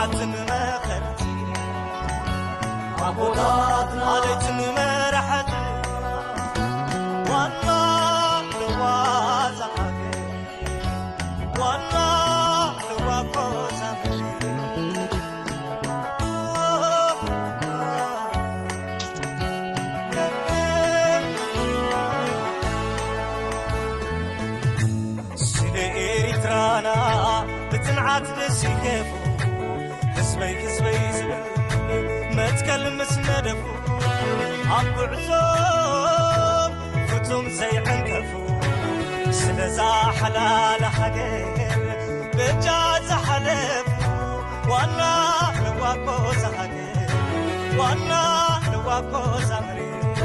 ንመኸርቲ ኣቦታትና፣ ዓሌትን መራሕቲ ዋና ለዋዛ ሃገር፣ ዋና ለዋኮዛ ስለ ኤሪትራና ብጽንዓት ደሲገፉ፣ ህዝበይ ህዝበይ ዝብል መትከል ምስ ነደፉ፣ ኣብ ጉዕዞ ፍጹም ዘይዕንቀፉ፣ ስለዛ ሓላል ሃገር በጃ ዝሓለፉ፣ ዋና ለዋኮዛ ሃገር፣ ዋና ለዋኮዛ መሬት፣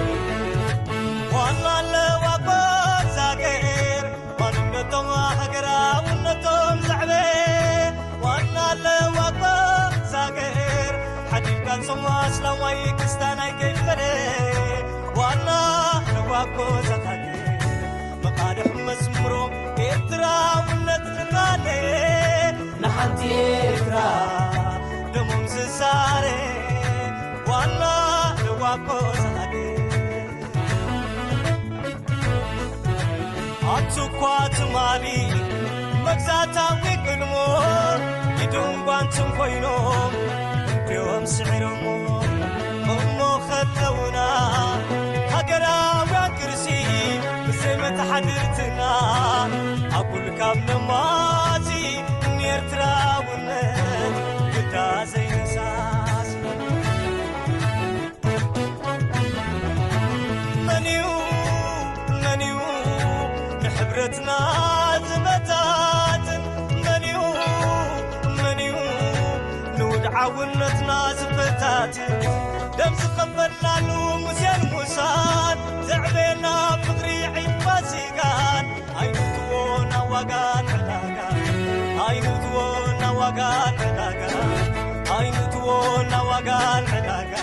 ዋና ለዋኮዛ ሃገር፣ ማንነቶም ሃገራውነቶም ዘዕበ፣ ዋና ለዋኮዛ ሃገር፣ ሓዲግካ ጽምዋ ኣስላማይ ክስታናይ ከይፈለ፣ ዋና ለዋኮዛ ሃገር፣ መቓልሕ መዝሙሮም ኤርትራውነት ዝቃለ፣ ንሓንቲ ኤርትራ ደሞም ዝሳረ፣ ዋና ለዋኮዛ ሃገር። ኣቱኳ ትማሊ መግዛእታዊ ቅልሞ ኢድን ጓንትን ኮይኖም እንዲዮም ስዒሮሞ። እሞ ኸለውና ሃገራውያን ቅርሲ ብዘይ መተሓድርትና ኣጉል ካብ ነማሲ ንኤርትራውነት ግዳ ዘይነሳሲ። መን እዩ፣ መን እዩ ንሕብረትና ዝበታትን? መን እዩ፣ መን እዩ ንውድዓውነትና ዝፈታትን? ደም ዝኸፈልናሉ ሙሴን ሙሳን፣ ዘዕበየና ፍቕሪ ዒድ ፋሲካን፣ ኣይንእትዎ ናብ ዋጋ ዕዳጋ፣ ኣይንእትዎ ናብ ዋጋ ዕዳጋ፣ ኣይንእትዎ ናብ ዋጋ ዕዳጋ፣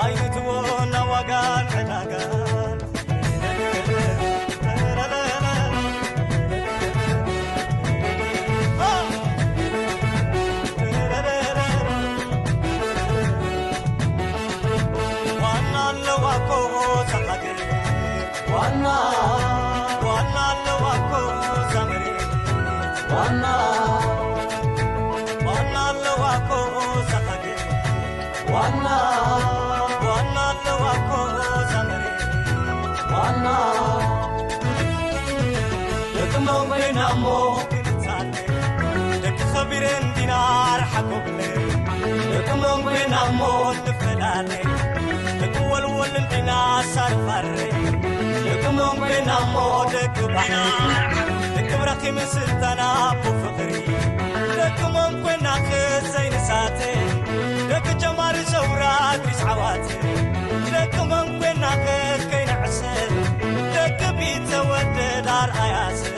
ኣይንእትዎ ናብ ዋጋ ዕዳጋ። ዋና ኣለዋ እኮ እዛ ሃገር፣ ዋና፣ ዋና ኣለዋ እኮ እዛ መሬት፣ ዋና፣ ዋና ኣለዋ እኮ እዛ ሃገር፣ ዋና፣ ዋና ኣለዋ እኮ እዛ መሬት፣ ዋና። ደቂ መን ኮይና እሞ ክንጻለ፣ ደቂ ከቢረን ዲና ርሓቕ ብለ፣ ደቂ መን ኮይና እሞ ንፈላለ፣ ደቂ ወልወል እንዲና ሳርፋረ፣ ደቂ መን ኮይና እሞ ደቂ ባሕሪ፣ ደቂ ብራኺ ምስልታና ኣቦ ፍቕሪ፣ ደቂ መን ኮይና ክዘይንሳተ፣ ደቂ ጀማሪ ሰውራ እድሪስ ዓዋተ፣ ደቂ መን ኮይና ከከይንዕሰል፣ ደቂ ቢተወደድ ኣርኣያ ሰብ፣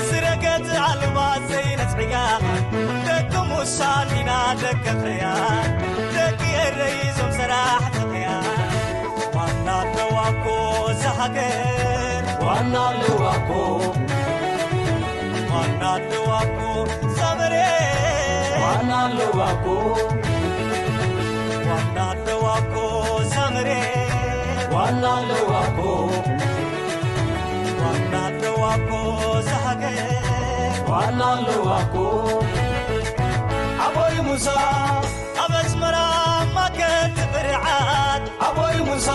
ዝረገት ኣልባ ዘይነጽዕያ፣ ደቂ ሙሳ እንዲና ደቂ ኸያ፣ ደቂ ኤረይ ዞም ሰራሕቲ ኸያ። ዋና ኣለዋ እኮ እዛ ሃገር፣ ዋና ኣለዋ እኮ፣ ዋና ኣለዋ እኮ እዛ መሬት፣ ዋና ኣለዋ እኮ፣ ዋና ኣለዋ እኮ እዛ መሬት፣ ዋና ኣለዋ እኮ፣ ዋና ኣለዋ እኮ እዛ ሃገር፣ ዋና ኣለዋ እኮ። ኣቦይ ሙሳ ኣብ ኣስመራ ማከት ብርዓት፣ ኣቦይ ሙሳ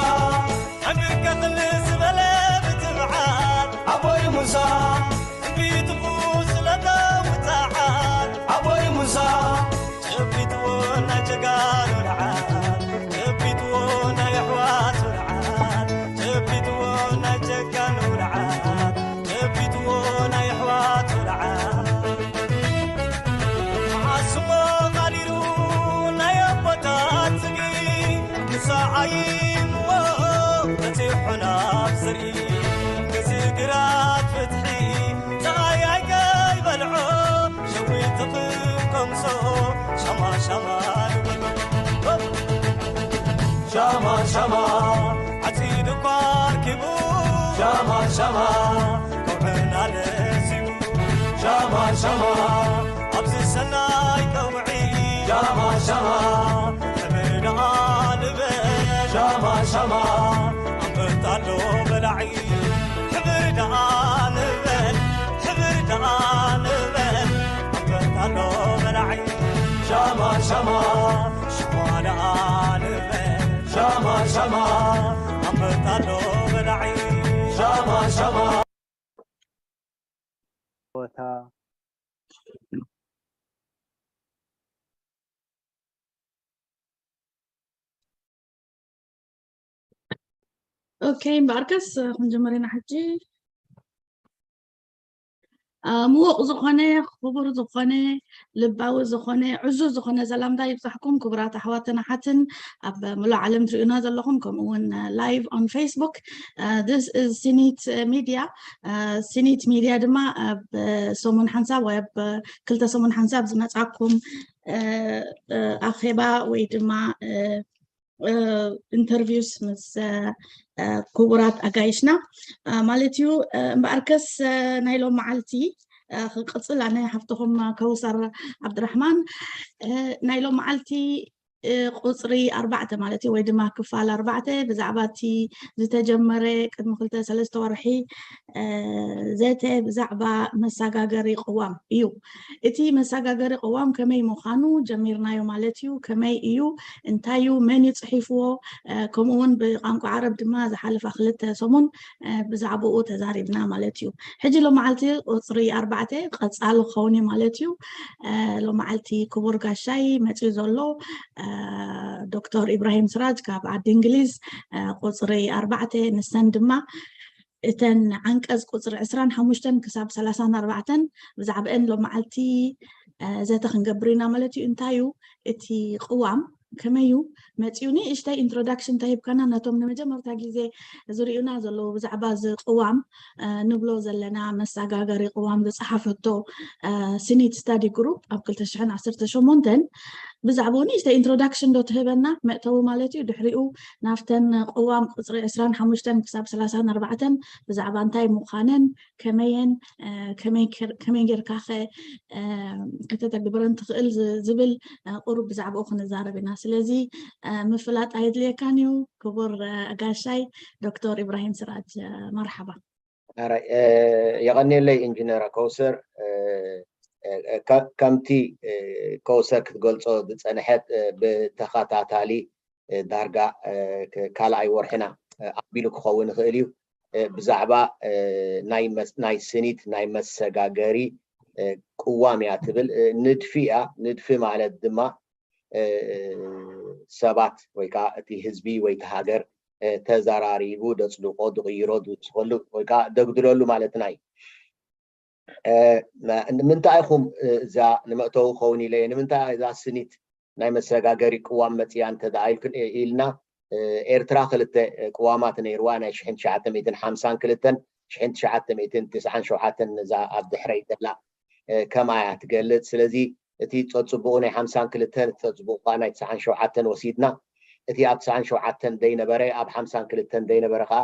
ዕምርካ ክል ዝበለ ብትብዓት፣ ኣቦይ ሙሳ ቢትኹ ስለ ተውጻዓት፣ ኣቦይ ሙሳ ጨቢጥዎ ናይ ጀጋኑ ልዓል፣ ጨቢጥዎ ናይ ኣሕዋቱ ልዓል፣ ጨቢጥዎ ናይ ጀጋኑ ልዓል፣ ጨቢጥዎ ናይ ኣሕዋቱ ልዓል። ዓስሞ ቃሊሉ ናይ ኣቦታት ዝግሪ፣ ንሳ ዓይንዎ በጺሑ ናብ ዝርኢ፣ እዚ ግራት ፍትሒ ጸሃይ ኣይከይበልዖ፣ ሸዊትኺ ከምሶ ሻማ ሻማ ንበሎ። ሻማ ሻማ ዓጺዱ እኳ ኣርኪቡ፣ ሻማ ሻማ ከውዕና ለሲቡ፣ ሻማ ሻማ ኣብዚ ሰናይ ቀውዒ፣ ሻማ ሻማ ሕብር ደኣ ንበል ሻማ ሻማ ኣንበጣ ኣሎ በላዒ። ሕብር ደኣ ንበል፣ ሕብር ደኣ ንበል ኣንበጣ ኣሎ በላዒ። ሻማ ሻማ ሽዋ ደኣ ንበል ሻማ ሻማ ኣንበጣ ኣሎ በላዒ። ሻማ ሻማ ቦታ ኦኬ፣ እምበኣርከስ ክንጅምር ኢና ሕጂ። አ፣ ምዉቕ ዝኾነ፣ ክቡር ዝኾነ፣ ልባዊ ዝኾነ፣ ዕዙዝ ዝኾነ ሰላምታ ይብጻሕኩም ክቡራት ኣሕዋትን ኣሓትን፣ ኣብ ምሉእ ዓለም ትርእዩና ዘለኹም፣ ከምኡ እውን ላይቭ ኦን ፌስቡክ። አ፣ this is ሲኒት ሚድያ። አ፣ ሲኒት ሚድያ ድማ ኣብ ሰሙን ሓንሳብ ወይ ኣብ ክልተ ሰሙን ሓንሳብ ዝመጻኩም፣ አ፣ አ፣ ኣኼባ ወይ ድማ፣ አ፣ አ፣ ኢንተርቪውስ ምስ፣ አ፣ አ፣ ክቡራት ኣጋይሽና፣ አ፣ ማለት እዩ። አ፣ እምበኣርከስ፣ አ፣ ናይ ሎም መዓልቲ፣ አ፣ ክቕጽል ኣነ ሓፍትኹም ከውሰር ዓብድራሕማን፣ አ፣ ናይ ሎም መዓልቲ፣ አ፣ ቁጽሪ ኣርባዕተ ማለት እዩ፣ ወይ ድማ ክፋል ኣርባዕተ ብዛዕባ እቲ ዝተጀመረ ቅድሚ ክልተ ሰለስተ ወርሒ፣ አ፣ ዘተ ብዛዕባ መሰጋገሪ ቅዋም እዩ። እቲ መሰጋገሪ ቅዋም ከመይ ምዃኑ ጀሚርናዮ ማለት እዩ። ከመይ እዩ፣ እንታይ እዩ፣ መን እዩ ጽሒፍዎ፣ አ፣ ከምኡ እውን ብቋንቋ ዓረብ ድማ ዝሓለፋ ክልተ ሰሙን፣ አ፣ ብዛዕባኡ ተዛሪብና ማለት እዩ። ሕጂ ሎመዓልቲ ቁጽሪ ኣርባዕተ ቀጻሊ ክኸውን እዩ ማለት እዩ። አ፣ ሎመዓልቲ ክቡር ጋሻይ መጺኡ ዘሎ፣ አ፣ ዶክተር ኢብራሂም ስራጅ ካብ ዓዲ እንግሊዝ፣ አ፣ ቁጽሪ ኣርባዕተ ንሰን ድማ እተን ዓንቀጽ ቁጽሪ ዕስራን ሓሙሽተን ክሳብ ሰላሳን ኣርባዕተን ብዛዕባአን ሎመዓልቲ፣ አ፣ ዘተ ክንገብር ኢና ማለት እዩ። እንታይ እዩ እቲ ቅዋም? ከመይ እዩ መጺኡ? ንእሽተይ ኢንትሮዳክሽን እንተሂብካና ነቶም ንመጀመርታ ግዜ ዝርእዩና ዘለዉ ብዛዕባ እዚ ቅዋም፣ አ፣ ንብሎ ዘለና መሰጋገሪ ቅዋም ዝጸሓፈቶ፣ አ፣ ሲኒት ስታዲ ግሩፕ ኣብ ክልተ ሽሕን ዓሰርተ ሸሞንተን ብዛዕባኡ ንእሽተይ ኢንትሮዳክሽን ዶ ትህበና? መእተዊ ማለት እዩ። ድሕሪኡ ናብተን ቅዋም ቁጽሪ ዕስራን ሓሙሽተን ክሳብ ሰላሳን ኣርባዕተን ብዛዕባ እንታይ ምዃነን፣ ከመየን፣ አ፣ ከመይ ከር-፣ ከመይ ጌርካ ኸ፣ አ፣ ከተተግብረን ትኽእል ዝ-፣ ዝብል፣ አ፣ ቁሩብ ብዛዕባኡ ክንዛረብ ኢና። ስለዚ፣ አ፣ ምፍላጥ ኣየድልየካን እዩ። ክቡር፣ አ፣ ጋሻይ ዶክተር ኢብራሂም ስራጅ፣ አ፣ መርሓባ። ኣራይ፣ አ፣ የቐንየለይ ኢንጂነር ከውሰር። አ፣ አ፣ ከ-፣ ከምቲ፣ አ፣ ከውሰር ክትገልጾ ዝጸንሐት፣ አ፣ ብተኸታታሊ፣ አ፣ ዳርጋ፣ አ፣ ክ-፣ ካልኣይ ወርሕና፣ አ፣ ኣቢሉ ክኸውን ይኽእል እዩ። አ፣ ብዛዕባ፣ አ፣ ናይ መስ-፣ ናይ ስኒት ናይ መሰጋገሪ፣ አ፣ ቅዋም እያ ትብል። አ፣ ንድፊ እያ። ንድፊ ማለት ድማ፣ አ፣ ሰባት ወይ ከዓ እቲ ህዝቢ ወይ እቲ ሃገር፣ አ፣ ተዘራሪቡ ደጽድቆ፣ ዝቕይሮ፣ ዝውስኸሉ ወይ ከዓ ደግድለሉ ማለትና እዩ። እ፣ ና-፣ ንምንታይ ኢኹም፣ እ፣ እዛ ንመእተዊ ክኸውን ኢለ እየ፣ ንምንታይ እዛ ስኒት ናይ መሰጋገሪ ቅዋም መጽያ እንተ ደኣ ኢልክን፣ እ፣ ኢልና፣ እ፣ ኤርትራ ክልተ፣ እ፣ ቅዋማት ነይርዋ፣ ናይ ሽሕን ትሽዓተ ሚእትን ሓምሳን ክልተን፣ ሽሕን ትሽዓተ ሚእትን ትስዓን ሸውዓተን፣ ነዛ ኣብ ድሕረይ ዘላ፣ እ፣ ከምኣ እያ ትገልጽ። ስለዚ እቲ ጸጽቡቑ ናይ ሓምሳን ክልተን፣ እቲ ጸጽቡቑ ከኣ ናይ ትስዓን ሸውዓተን ወሲድና፣ እቲ ኣብ ትስዓን ሸውዓተን ዘይነበረ፣ ኣብ ሓምሳን ክልተን ዘይነበረ ከኣ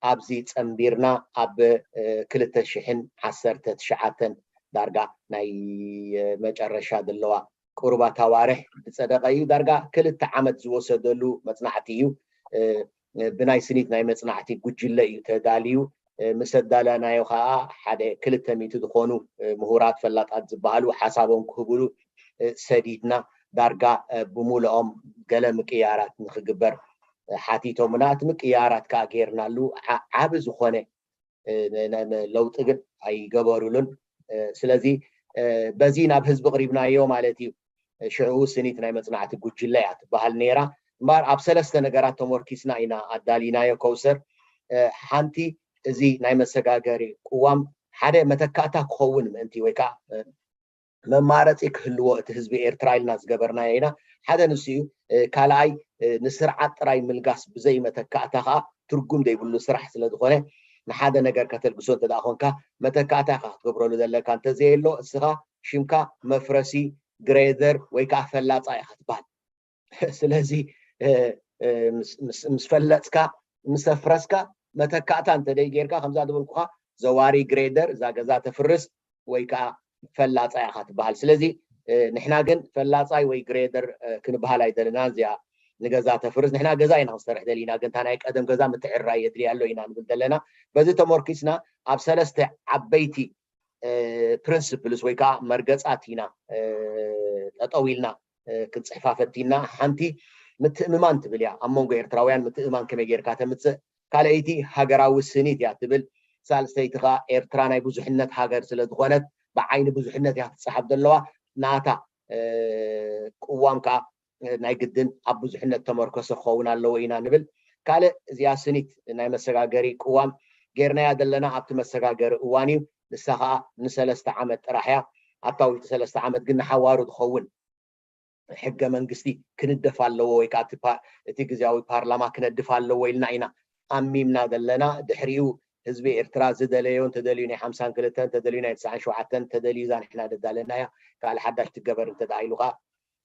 ኣብዚ ጸንቢርና ኣብ፣ እ፣ ክልተ ሽሕን ዓሰርተ ትሽዓተን ዳርጋ ናይ፣ እ፣ መጨረሻ ዘለዋ ቁሩባት ኣዋርሕ ዝጸደቐ እዩ። ዳርጋ ክልተ ዓመት ዝወሰደሉ መጽናዕቲ እዩ። እ፣ ብናይ ስኒት ናይ መጽናዕቲ ጉጅለ እዩ ተዳልዩ። እ፣ ምስ ኣዳለናዮ ከኣ ሓደ ክልተ ሚእቲ ዝኾኑ፣ እ፣ ምሁራት ፈላጣት ዝበሃሉ ሓሳቦም ክህብሉ፣ እ፣ ሰዲድና። ዳርጋ፣ እ፣ ብምሉኦም ገለ ምቅያራት ንኽግበር፣ እ፣ ሓቲቶምና። እቲ ምቅያራት ከኣ ጌርናሉ። ዓ-፣ ዓቢ ዝኾነ፣ እ፣ ነ-፣ ነ-፣ ነ-፣ ለውጢ ግን ኣይገበሩሉን። እ፣ ስለዚ፣ እ፣ በዚ ናብ ህዝቢ ኣቕሪብናዮ ማለት እዩ። እ፣ ሽዑ ስኒት ናይ መጽናዕቲ ጉጅለ እያ ትበሃል ነይራ። እምበኣር ኣብ ሰለስተ ነገራት ተመርኪስና ኢና ኣዳሊናዮ ከውሰር። እ፣ ሓንቲ እዚ ናይ መሰጋገሪ ቅዋም ሓደ መተካእታ ክኸውን ምእንቲ ወይ ከኣ፣ እ፣ መማረጺ ክህልዎ እቲ ህዝቢ ኤርትራ ኢልና ዝገበርናዮ ኢና። ሓደ ንሱ እዩ። እ፣ ካልኣይ፣ እ፣ ንስርዓት ጥራይ ምልጋስ ብዘይ መተካእታ ከኣ ትርጉም ዘይብሉ ስራሕ ስለ ዝኾነ፣ ንሓደ ነገር ከተልግሶ እንተ ደኣ ኾንካ፣ መተካእታ ኢኻ ክትገብረሉ ዘለካ። እንተዘየሎ፣ እስኻ ሽምካ መፍረሲ፣ ግሬደር ወይ ከኣ ፈላጻ ኢኻ ትበሃል። ስለዚ፣ እ፣ እ፣ ምስ፣ ምስ፣ ምስ ፈለጽካ፣ ምስ ኣፍረስካ፣ መተካእታ እንተ ደይ ጌርካ፣ ከምዛ ዝበልኩኻ፣ ዘዋሪ ግሬደር፣ እዛ ገዛ ተፍርስ ወይ ከኣ ፈላጻ ኢኻ ትበሃል። ስለዚ፣ ንሕና ግን ፈላፃይ ወይ ግሬደር ክንበሃል ኣይደለናን። እዚኣ ንገዛ ተፍርስ ንሕና ገዛ ኢና ክንሰርሕ ደሊና፣ ግን እታ ናይ ቀደም ገዛ ምትዕራይ የድልያ ኣሎ ኢና ንብል ዘለና። በዚ ተመርኪስና ኣብ ሰለስተ ዓበይቲ ፕሪንስፕልስ ወይ ከዓ መርገፃት ኢና ጠጠው ኢልና ክንፅሕፋ ፈቲና። ሓንቲ ምትእምማን ትብል እያ። ኣብ መንጎ ኤርትራውያን ምትእምማን ከመይ ጌርካ ተምፅእ? ካልኣይቲ ሃገራዊ ስኒት እያ ትብል። ሳልሰይቲ ከዓ ኤርትራ ናይ ብዙሕነት ሃገር ስለ ዝኾነት ብዓይኒ ብዙሕነት እያ ትፀሓፍ ዘለዋ። ናታ ቅዋም ከዓ ናይ ግድን ኣብ ብዙሕነት ተመርኮሰ ክኸውን ኣለዎ ኢና ንብል። ካልእ እዚኣ ስኒት ናይ መሰጋገሪ ቅዋም ጌርናያ ዘለና ኣብቲ መሰጋገሪ እዋን እዩ። ንሳ ከዓ ንሰለስተ ዓመት ጥራሕ እያ። ኣብታ ውሽጢ ሰለስተ ዓመት ግን ንሓዋሩ ዝኸውን ሕገ መንግስቲ ክንደፍ ኣለዎ ወይ ከዓ እቲ ፓ- እቲ ግዝያዊ ፓርላማ ክነድፍ ኣለዎ ኢልና ኢና ኣሚምና ዘለና። ድሕሪኡ ህዝቢ ኤርትራ ዝደለዮ እንተደልዩ ናይ ሓምሳን ክልተን እንተደልዩ ናይ ትስዓን ሸውዓተን እንተደልዩ እዛ ንሕና ደዳለናያ ካልእ ሓዳሽ ትገበር እንተደኣ ኢሉ ከዓ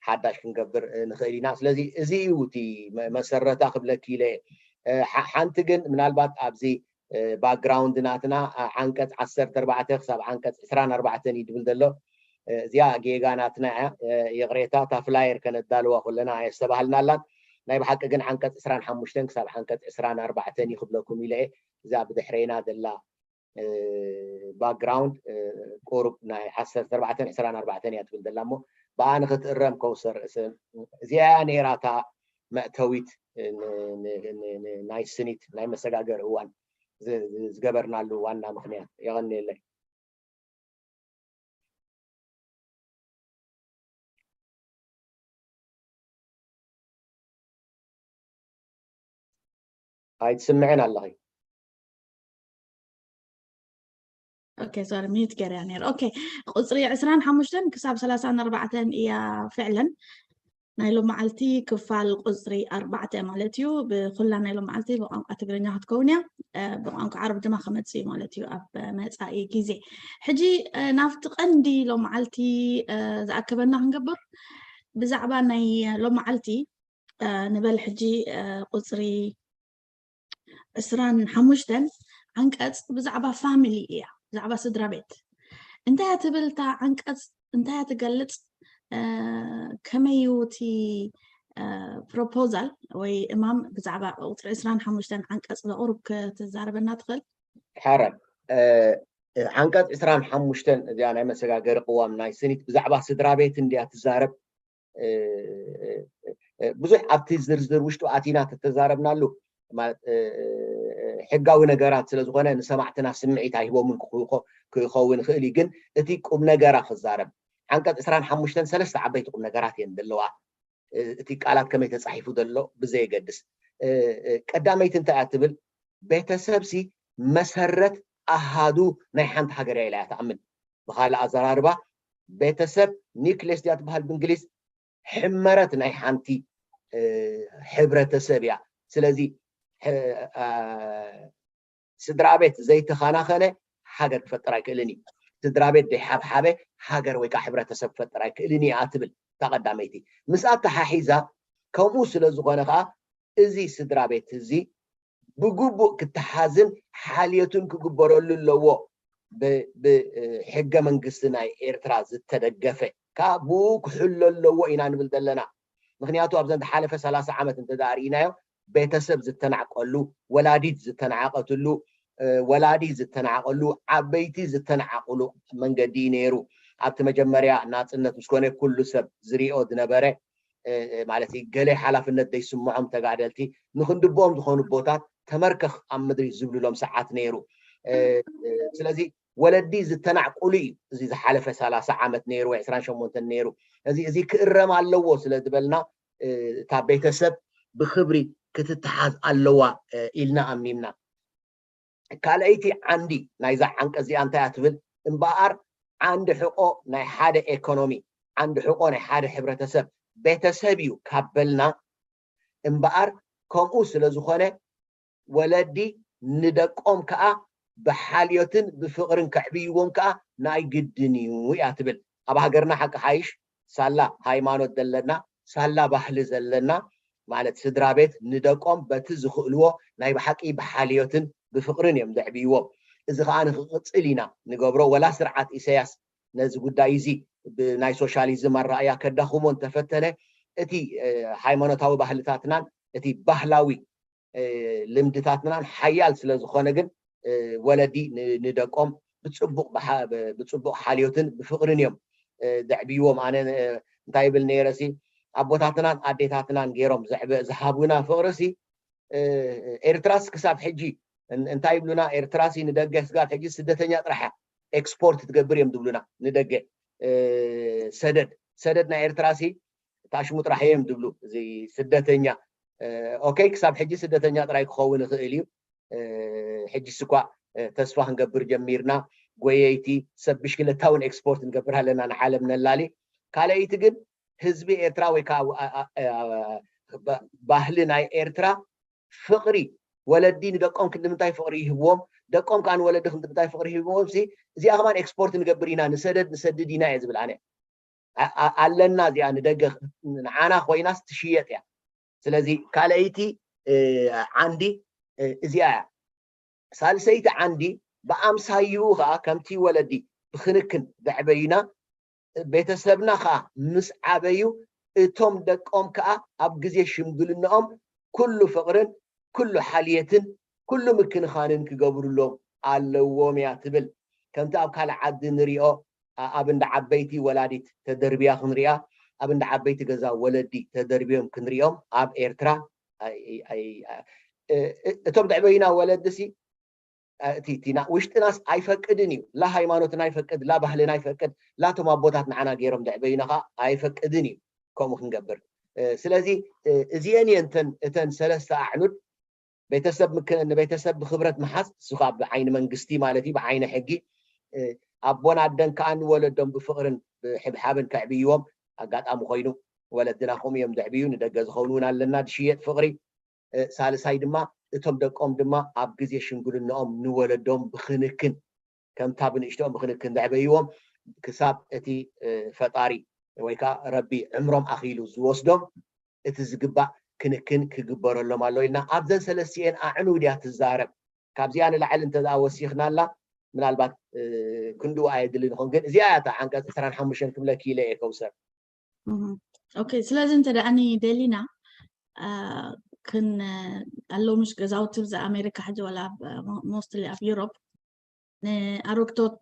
ሓዳሽ ክንገብር ንኽእል ኢና። ስለዚ እዚ እዩ እቲ መ- መሰረታ ክብለኪ ኢለ እየ። ሓንቲ ግን ምናልባት ኣብዚ ባክግራውንድ ናትና ዓንቀፅ ዓሰርተ ኣርባዕተ ክሳብ ዓንቀፅ ዕስራን ኣርባዕተን እዩ ድብል ዘሎ። እዚኣ ጌጋ ናትና እያ። ይቕሬታ፣ እታ ፍላየር ከነዳልዋ ከለና ኣየስተባህልናላን። ናይ ብሓቂ ግን ዓንቀፅ ዕስራን ሓሙሽተን ክሳብ ዓንቀፅ ዕስራን ኣርባዕተን እዩ ክብለኩም ኢለ እየ። እዛ ብድሕረይና ዘላ ባክግራውንድ ቁሩብ ናይ ዓሰርተ ኣርባዕተን ዕስራን ኣርባዕተን እያ ትብል ዘላ እሞ ብኣ ንክትእረም ከውሰር እዚኣ እያ ነይራ እታ መእተዊት ናይ ስኒት ናይ መሰጋገሪ እዋን ዝገበርናሉ ዋና ምክንያት። የቐንየለይ። ኣይትስምዕን ኣለኺ። ኦኬ ሶሪ ሚዩት ገርያ ነይሩ። ኦኬ ቁፅሪ ዕስራን ሓሙሽተን ክሳብ ሰላሳን ኣርባዕተን እያ ፍዕለን ናይ ሎመዓልቲ ክፋል ቁፅሪ ኣርባዕተ ማለት እዩ። ብኩላ ናይ ሎመዓልቲ ብቋንቋ ትግርኛ ክትከውን እያ። ብቋንቋ ዓረብ ድማ ክመፅእ እዩ ማለት እዩ ኣብ መፃኢ ግዜ። ሕጂ ናብቲ ቀንዲ ሎመዓልቲ ዝኣከበና ክንገብር ብዛዕባ ናይ ሎመዓልቲ ንበል ሕጂ ቁፅሪ ዕስራን ሓሙሽተን ዓንቀፅ ብዛዕባ ፋሚሊ እያ፣ ብዛዕባ ስድራ ቤት። እንታይ እያ ትብል እታ ዓንቀፅ? እንታይ እያ ትገልፅ? ከመይ እዩ እቲ ፕሮፖዛል ወይ እማም ብዛዕባ ቁፅሪ ዕስራን ሓሙሽተን ዓንቀፅ ብቑሩብ ክትዛረበና ትኽእል? ሓረን ዓንቀፅ ዕስራን ሓሙሽተን እዚኣ ናይ መሰጋገሪ ቅዋም ናይ ስኒት ብዛዕባ ስድራ ቤት እንድያ ትዛረብ። ብዙሕ ኣብቲ ዝርዝር ውሽጡ ኣቲና ተተዛረብናሉ ሕጋዊ ነገራት ስለዝኾነ ንሰማዕትና ስምዒት ኣይህቦምን ክኸውን ይኽእል እዩ። ግን እቲ ቁም ነገራ ክዛረብ ዓንቀፅ ዕስራን ሓሙሽተን ሰለስተ ዓበይቲ ቁም ነገራት እየን ዘለዋ። እቲ ቃላት ከመይ ተፃሒፉ ዘሎ ብዘየገድስ ቀዳመይቲ እንታይ እያ ትብል? ቤተሰብሲ መሰረት ኣሃዱ ናይ ሓንቲ ሃገር እያ ኢላ እያ ትኣምን። ብካልእ ኣዘራርባ ቤተሰብ ኒክሌስ ድያ ትበሃል ብእንግሊዝ ሕመረት ናይ ሓንቲ ሕብረተሰብ እያ። ስለዚ ስድራ ቤት ዘይተኸናኸነ ሃገር ክፈጥር ኣይክእልን እዩ። ስድራ ቤት ዘይሓብሓበ ሃገር ወይ ከዓ ሕብረተሰብ ክፈጥር ኣይክእልን እዩ እያ ትብል እታ ቀዳመይቲ። ምስኣ ተሓሒዛ ከምኡ ስለ ዝኾነ ከዓ እዚ ስድራ ቤት እዚ ብግቡእ ክተሓዝን ሓልዮትን ክግበረሉ ኣለዎ። ብሕገ መንግስቲ ናይ ኤርትራ ዝተደገፈ ከዓ ብኡ ክሕሎ ኣለዎ ኢና ንብል ዘለና። ምክንያቱ ኣብዘን ዝሓለፈ ሰላሳ ዓመት እንተ ርኢናዮ ቤተሰብ ዝተናዕቀሉ፣ ወላዲት ዝተናዓቀትሉ፣ ወላዲ ዝተናዓቀሉ፣ ዓበይቲ ዝተናዓቅሉ መንገዲ እዩ ነይሩ። ኣብቲ መጀመርያ ናፅነት ምስ ኮነ ኩሉ ሰብ ዝሪኦ ዝነበረ ማለት እዩ። ገለ ሓላፍነት ዘይስምዖም ተጋደልቲ ንክንድብኦም ዝኾኑ ቦታት ተመርከኽ ኣብ ምድሪ ዝብልሎም ሰዓት ነይሩ። ስለዚ ወለዲ ዝተናዕቁሉ እዩ። እዚ ዝሓለፈ ሰላሳ ዓመት ነይሩ ወይ ዕስራን ሸሞንተን ነይሩ። እዚ እዚ ክእረም ኣለዎ ስለ ዝበልና እታ ቤተሰብ ብክብሪ ክትተሓዝ ኣለዋ ኢልና ኣሚምና። ካልኣይቲ ዓንዲ ናይዛ ዓንቀ እዚኣ እንታይ እያ ትብል? እምበኣር ዓንዲ ሕቆ ናይ ሓደ ኤኮኖሚ፣ ዓንዲ ሕቆ ናይ ሓደ ሕብረተሰብ ቤተሰብ እዩ ካብ በልና እምበኣር ከምኡ ስለ ዝኾነ ወለዲ ንደቆም ከዓ ብሓልዮትን ብፍቕርን ከዕብይዎም ከዓ ናይ ግድን እዩ እያ ትብል። ኣብ ሃገርና ሓቂ ሓይሽ ሳላ ሃይማኖት ዘለና ሳላ ባህሊ ዘለና ማለት ስድራ ቤት ንደቆም በቲ ዝኽእልዎ ናይ ብሓቂ ብሓልዮትን ብፍቕርን እዮም ዘዕብይዎም። እዚ ከዓ ንክቕፅል ኢና ንገብሮ። ወላ ስርዓት ኢሳያስ ነዚ ጉዳይ እዚ ብናይ ሶሻሊዝም ኣረኣያ ከዳኽሞ እንተፈተነ፣ እቲ ሃይማኖታዊ ባህልታትናን እቲ ባህላዊ ልምድታትናን ሓያል ስለ ዝኾነ ግን ወለዲ ንደቆም ብፅቡቕ ሓልዮትን ብፍቕርን እዮም ዘዕብይዎም። ኣነ እንታይ ይብል ነይረ ሲ፣ ኣቦታትናን ኣዴታትናን ገይሮም ዝሃቡና ፍቕሪ ሲ፣ ኤርትራስ ክሳብ ሕጂ እንታይ ይብሉና? ኤርትራ ሲ ንደገ ስጋብ ሕጂ ስደተኛ ጥራሕ ኤክስፖርት ትገብር እዮም ዝብሉና ንደገ። ሰደድ ሰደድ ናይ ኤርትራ ሲ ታሽሙ ጥራሕ እዮም ዝብሉ፣ እዚ ስደተኛ። ኦኬ፣ ክሳብ ሕጂ ስደተኛ ጥራይ ክኸውን ይኽእል እዩ። ሕጂ ስኳ ተስፋ ክንገብር ጀሚርና። ጎየይቲ ሰብ ብሽክለታ እውን ኤክስፖርት ንገብር ኣለና፣ ንዓለም ነላሊ። ካልኣይቲ ግን ህዝቢ ኤርትራ ወይ ከዓ ባህሊ ናይ ኤርትራ ፍቕሪ፣ ወለዲ ንደቆም ክንዲ ምንታይ ፍቕሪ ይህብዎም፣ ደቆም ከዓ ንወለዲ ክንዲ ምንታይ ፍቕሪ ይህብዎም ሲ፣ እዚኣ ከማን ኤክስፖርት ንገብር ኢና፣ ንሰደድ ንሰድድ ኢና እየ ዝብል ኣነ። ኣለና እዚኣ ንደገ ንዓና ኮይናስ ትሽየጥ እያ። ስለዚ ካልኣይቲ ዓንዲ እዚኣ እያ። ሳልሰይቲ ዓንዲ ብኣምሳይኡ ከዓ ከምቲ ወለዲ ብክንክን ዘዕበዩና ቤተሰብና ከዓ ምስ ዓበዩ እቶም ደቆም ከዓ ኣብ ግዜ ሽምግልናኦም ኩሉ ፍቕርን ኩሉ ሓልየትን ኩሉ ምክንኻንን ክገብሩሎም ኣለዎም እያ ትብል። ከምቲ ኣብ ካልእ ዓዲ ንሪኦ ኣብ እንዳ ዓበይቲ ወላዲት ተደርብያ ክንሪኣ፣ ኣብ እንዳ ዓበይቲ ገዛ ወለዲ ተደርብዮም ክንሪኦም ኣብ ኤርትራ እቶም ዘዕበዩና ወለዲ ሲ እቲ ውሽጥናስ ኣይፈቅድን እዩ። ላ ሃይማኖትና ኣይፈቅድ፣ ላ ባህልና ኣይፈቅድ፣ ላ ቶም ኣቦታት ንዓና ገይሮም ዘዕበዩና ከዓ ኣይፈቅድን እዩ ከምኡ ክንገብር። ስለዚ እዚአን እየን እተን ሰለስተ ኣዕኑድ። ቤተሰብ ንቤተሰብ ብክብረት ምሓዝ፣ እሱ ከዓ ብዓይኒ መንግስቲ ማለት እዩ፣ ብዓይኒ ሕጊ። ኣቦን ኣደን ከዓ ንወለዶም ብፍቕርን ብሕብሓብን ከዕብይዎም ኣጋጣሚ ኮይኑ ወለድና ከምኡ እዮም ዘዕብዩ። ንደገ ዝኸውን እውን ኣለና ዝሽየጥ ፍቕሪ። ሳልሳይ ድማ እቶም ደቆም ድማ ኣብ ግዜ ሽምግልናኦም ንወለዶም ብክንክን ከምታ ብንእሽተኦም ብክንክን ዘዕበይዎም ክሳብ እቲ ፈጣሪ ወይ ከዓ ረቢ ዕምሮም ኣኺሉ ዝወስዶም እቲ ዝግባእ ክንክን ክግበረሎም ኣሎ ኢልና ኣብዘን ሰለስቲኤን ኣዕኑድ እያ ትዛረብ። ካብዚኣ ንላዕሊ እንተ ወሲኽናላ ምናልባት ክንድኡ ኣየድልን ይኸውን፣ ግን እዚኣ እያ እታ ዓንቀፅ ዕስራን ሓሙሽተን ክብለኪ ኢለ እየ ከውሰር። ኦኬ፣ ስለዚ እንተ ደኣ ደሊና ክን ኣለዉ ምሽ ገዛውቲ ብዛ ኣሜሪካ ሕጂ ወላ ሞስትሊ ኣብ ዩሮፕ ንኣረግቶት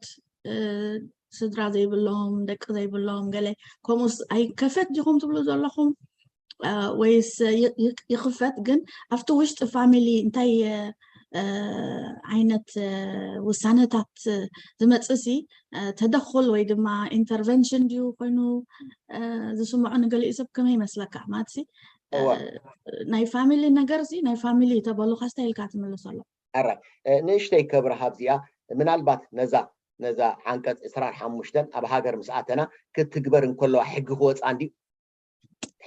ስድራ ዘይብሎም ደቂ ዘይብሎም ገለ ከምኡስ ኣይከፈት ዲኹም ትብሉ ዘለኹም ወይስ ይኽፈት ግን ኣብቲ ውሽጢ ፋሚሊ እንታይ ዓይነት ውሳነታት ዝመፅእ ሲ ተደኩል ወይ ድማ ኢንተርቨንሽን ድዩ ኮይኑ ዝስምዖ ንገሊኡ ሰብ ከመይ ይመስለካ ማለት ሲ ናይ ፋሚሊ ነገር ሲ ናይ ፋሚሊ ተበሉካ ስታይ ኢልካ ትምልሰሎ ኣራይ ንእሽተይ ከብርሃ ኣብዚኣ ምናልባት ነዛ ነዛ ዓንቀፅ ዕስራን ሓሙሽተን ኣብ ሃገር ምስ ኣተና ክትግበር እንከለዋ ሕጊ ክወፃ እንዲ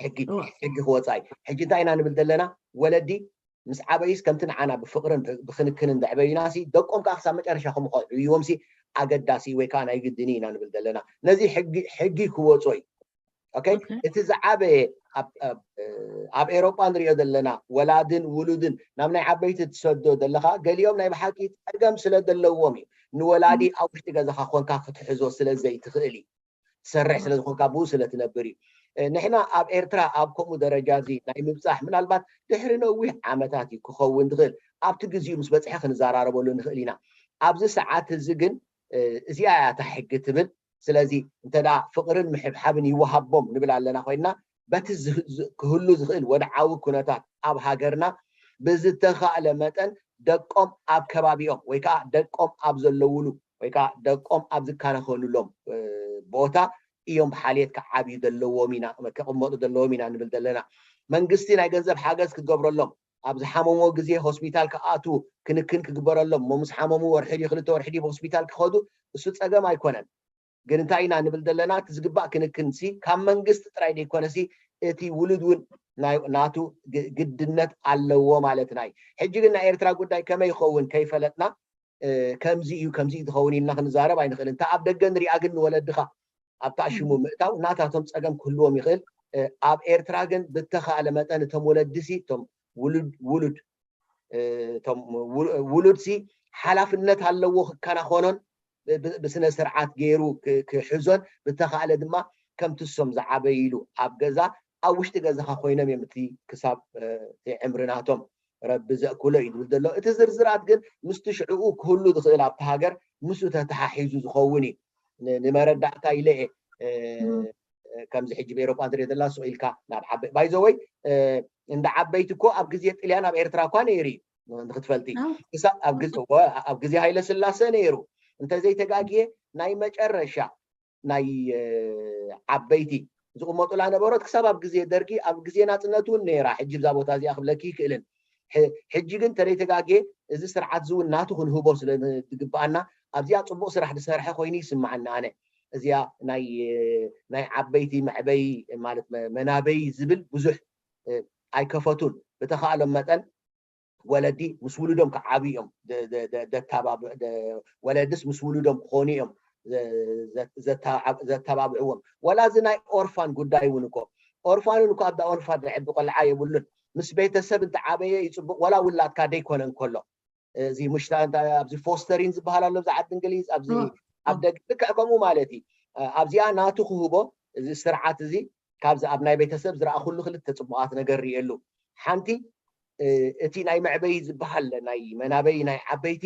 ሕጊ ሕጊ ክወፃ እዩ። ሕጂ እንታይ ኢና ንብል ዘለና? ወለዲ ምስ ዓበዩስ ከምቲ ንዓና ብፍቕርን ብክንክንን ዘዕበዩና ሲ ደቆም ከዓ ክሳብ መጨረሻ ከምኡ ከዕብይዎም ሲ ኣገዳሲ ወይ ከዓ ናይ ግድን ኢና ንብል ዘለና። ነዚ ሕጊ ክወፆ እዩ። ኦኬ፣ እቲ ዝዓበየ ኣብ ኤሮጳ ንሪኦ ዘለና ወላድን ውሉድን ናብ ናይ ዓበይቲ ትሰዶ ዘለካ ገሊኦም ናይ ብሓቂ ፀገም ስለ ዘለዎም እዩ። ንወላዲ ኣብ ውሽጢ ገዛካ ኮንካ ክትሕዞ ስለ ዘይትኽእል እዩ። ትሰርሕ ስለ ዝኾንካ ብኡ ስለ ትነብር እዩ። ንሕና ኣብ ኤርትራ ኣብ ከምኡ ደረጃ እዚ ናይ ምብፃሕ ምናልባት ድሕሪ ነዊሕ ዓመታት እዩ ክኸውን ዝኽእል። ኣብቲ ግዜኡ ምስ በፅሐ ክንዘራረበሉ ንኽእል ኢና። ኣብዚ ሰዓት እዚ ግን እዚኣ እያ እታ ሕጊ ትብል። ስለዚ እንተ ፍቕርን ምሕብሓብን ይወሃቦም ንብል ኣለና ኮይንና በቲ ክህሉ ዝኽእል ወድዓዊ ኩነታት ኣብ ሃገርና ብዝተኻእለ መጠን ደቆም ኣብ ከባቢኦም ወይ ከዓ ደቆም ኣብ ዘለውሉ ወይ ከዓ ደቆም ኣብ ዝከናኸኑሎም ቦታ እዮም ብሓልየት ክዓብዩ ዘለዎም ኢና ክቕመጡ ዘለዎም ኢና ንብል ዘለና። መንግስቲ ናይ ገንዘብ ሓገዝ ክገብረሎም ኣብ ዝሓመሞ ግዜ ሆስፒታል ክኣትዉ ክንክን ክግበረሎም እሞ ምስ ሓመሙ ወርሒ ድዩ ክልተ ወርሒ ድዩ ሆስፒታል ክኸዱ እሱ ፀገም ኣይኮነን። ግን እንታይ ኢና ንብል ዘለና እቲ ዝግባእ ክንክን ሲ ካብ መንግስቲ ጥራይ ዘይኮነ ሲ እቲ ውሉድ እውን ናቱ ግድነት ኣለዎ ማለትና እዩ። ሕጂ ግን ናይ ኤርትራ ጉዳይ ከመይ ይኸውን ከይፈለጥና ከምዚ እዩ ከምዚ እዩ ዝኸውን ኢልና ክንዛረብ ኣይንኽእል። እንተ ኣብ ደገ ንሪኣ ግን ንወለድኻ ኣብ ታሽሙ ምእታው ናታቶም ፀገም ክህልዎም ይኽእል። ኣብ ኤርትራ ግን ብተኻእለ መጠን እቶም ወለዲ ሲ እቶም ውሉድ ውሉድ እቶም ውሉድ ሲ ሓላፍነት ኣለዎ ክከናኸኖን ብስነ ስርዓት ገይሩ ክሕዞን ብተኻእለ ድማ ከምቲ እሶም ዝዓበይሉ ኣብ ገዛ ኣብ ውሽጢ ገዛኻ ኮይኖም እዮም እቲ ክሳብ እቲ ዕምሪ ናቶም ረቢ ዘእክሎ እዩ ዝብል ዘሎ። እቲ ዝርዝራት ግን ምስቲ ሽዕኡ ክህሉ ዝኽእል ኣብቲ ሃገር ምስኡ ተተሓሒዙ ዝኸውን እዩ። ንመረዳእታ ኢለ እየ ከምዚ ሕጂ ብኤሮጳ ንሪኦ ዘለና ስቕ ኢልካ ናብ ዓበይ ባይዘወይ እንዳ ዓበይቲ እኮ ኣብ ግዜ ጥልያን ኣብ ኤርትራ እኳ ነይሩ እዩ ንክትፈልጢ ኣብ ግዜ ሃይለ ስላሰ ነይሩ እንተዘይተጋግየ ናይ መጨረሻ ናይ ዓበይቲ ዝቕመጡላ ነበሮት ክሳብ ኣብ ግዜ ደርጊ ኣብ ግዜ ናፅነት እውን ነይራ ሕጂ ብዛ ቦታ እዚኣ ክብለኪ ይክእልን ሕጂ ግን ተደይተጋግየ እዚ ስርዓት እዚ እውን ናቱ ክንህቦ ስለ ዝግብኣና ኣብዚኣ ፅቡቅ ስራሕ ዝሰርሐ ኮይኑ ይስምዓኒ ኣነ እዚኣ ናይ ናይ ዓበይቲ መዕበይ ማለት መናበይ ዝብል ብዙሕ ኣይከፈቱን ብተኻእሎም መጠን ወለዲ ምስ ውሉዶም ክዓብዩ እዮም ወለድስ ምስ ውሉዶም ክኾኑ እዮም ዘተባብዕዎም ወላ እዚ ናይ ኦርፋን ጉዳይ እውን እኮ ኦርፋን እውን እኮ ኣብዳ ኦርፋን ዘዕቢ ቆልዓ የብሉን ምስ ቤተሰብ እንተዓበየ ይፅቡቅ ወላ ውላድካ ደይኮነ እንከሎ እዚ ምሽታ ኣብዚ ፎስተሪን ዝበሃል ኣሎ ኣብዚ ዓዲ እንግሊዝ ኣብዚ ኣብ ደግ ልክዕ ከምኡ ማለት እዩ ኣብዚኣ ናቱ ክህቦ እዚ ስርዓት እዚ ካብዚ ኣብ ናይ ቤተሰብ ዝረኣኹሉ ክልተ ፅቡቃት ነገር ርእየሉ ሓንቲ እቲ ናይ መዕበይ ዝበሃል ናይ መናበይ ናይ ዓበይቲ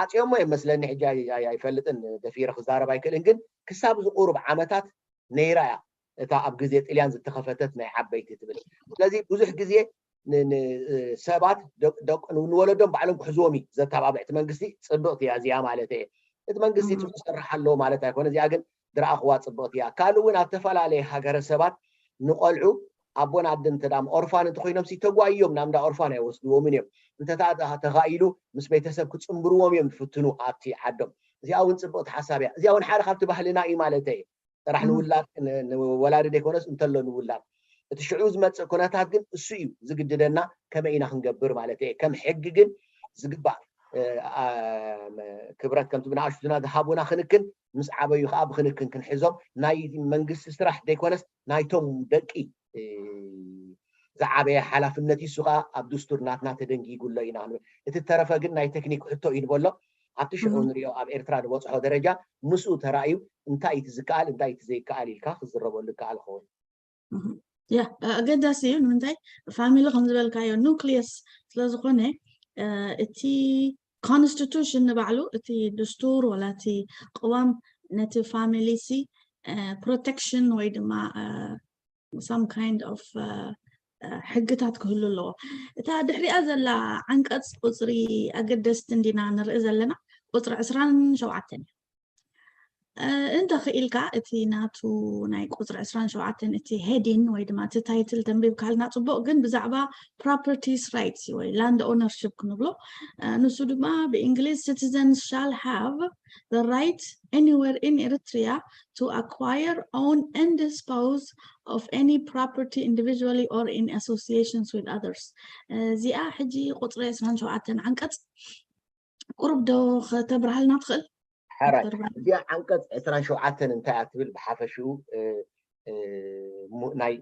ዓፅዮሞ እዮም መስለኒ ሕጂ ኣይፈልጥን ደፊረ ክዛረብ ኣይክእልን ግን ክሳብ ዝቁሩብ ዓመታት ነይራ እያ እታ ኣብ ግዜ ጥልያን ዝተኸፈተት ናይ ዓበይቲ ትብል ስለዚ ብዙሕ ግዜ ሰባት ንወለዶም ባዕሎም ክሕዝዎም እዩ ዘተባብዕ እቲ መንግስቲ ፅብቅቲ እያ እዚኣ ማለት እየ እቲ መንግስቲ ፅቡቅ ዝሰርሕ ኣለዎ ማለት ኣይኮነ እዚኣ ግን ዝረኣኽዋ ፅብቅቲ እያ ካልእ እውን ኣብ ዝተፈላለየ ሃገረሰባት ንቆልዑ ኣቦን ኣድን እንተ ኦርፋን እንተኮይኖም ተጓይዮም ናብ እንዳ ኦርፋን ኣይወስድዎምን እዮም እንተ ተኻኢሉ ምስ ቤተሰብ ክፅንብርዎም እዮም ዝፍትኑ ኣብቲ ዓዶም እዚኣ እውን ፅብቅቲ ሓሳብ እያ እዚኣ እውን ሓደ ካብቲ ባህልና እዩ ማለት እየ ጥራሕ ንውላድ ወላዲ ዘይኮነስ እንተሎ ንውላድ እቲ ሽዑ ዝመፅእ ኩነታት ግን እሱ እዩ ዝግድደና ከመይ ኢና ክንገብር ማለት እየ ከም ሕጊ ግን ዝግባእ ክብረት ከምቲ ብንኣሽቱና ዝሃቡና ክንክን ምስ ዓበዩ ከዓ ብክንክን ክንሕዞም ናይ መንግስቲ ስራሕ ዘይኮነስ ናይቶም ደቂ ዝዓበየ ሓላፍነት እዩ እሱ ከዓ ኣብ ድስቱር ናትና ተደንጊጉ ኣሎ ኢና እቲ ተረፈ ግን ናይ ቴክኒክ ሕቶ እዩ ንበሎ ኣብቲ ሽዑ ንሪኦ ኣብ ኤርትራ ዝበፅሖ ደረጃ ምስኡ ተራእዩ እንታይ እቲ ዝከኣል እንታይ እቲ ዘይከኣል ኢልካ ክዝረበሉ ይከኣል ክኸውን ያ ኣገዳሲ እዩ ንምንታይ ፋሚሊ ከም ዝበልካዮ ኑክሊየስ ስለዝኮነ እቲ ኮንስቲቱሽን ንባዕሉ እቲ ድስቱር ወላ እቲ ቅዋም ነቲ ፋሚሊ ሲ ፕሮቴክሽን ወይ ድማ some kind of ሕግታት ክህሉ ኣለዎ እታ ድሕሪኣ ዘላ ዓንቀፅ ቁፅሪ ኣገደስቲ እንዲና ንርኢ ዘለና ቁፅሪ ዕስራን ሸውዓተን እዩ እንተ ክኢልካ እቲ ናቱ ናይ ቁፅሪ ዕስራን ሸውዓተን እቲ ሄዲን ወይ ድማ እቲ ታይትል ተንቢብካልና ፅቡቅ ግን ብዛዕባ properties rights ወይ land ownership ክንብሎ ንሱ ድማ ብእንግሊዝ citizens shall have the right anywhere in Eritrea to acquire, own and dispose of any property individually or in associations with others እዚኣ ሕጂ ቁፅሪ ዕስራን ሸውዓተን ዓንቀፅ ቁሩብ ዶ ከተብርሃልና ትኽእል ሕራይ እዚኣ ዓንቀፅ ዕስራን ሸውዓተን እንታይ እያ ትብል ብሓፈሽኡ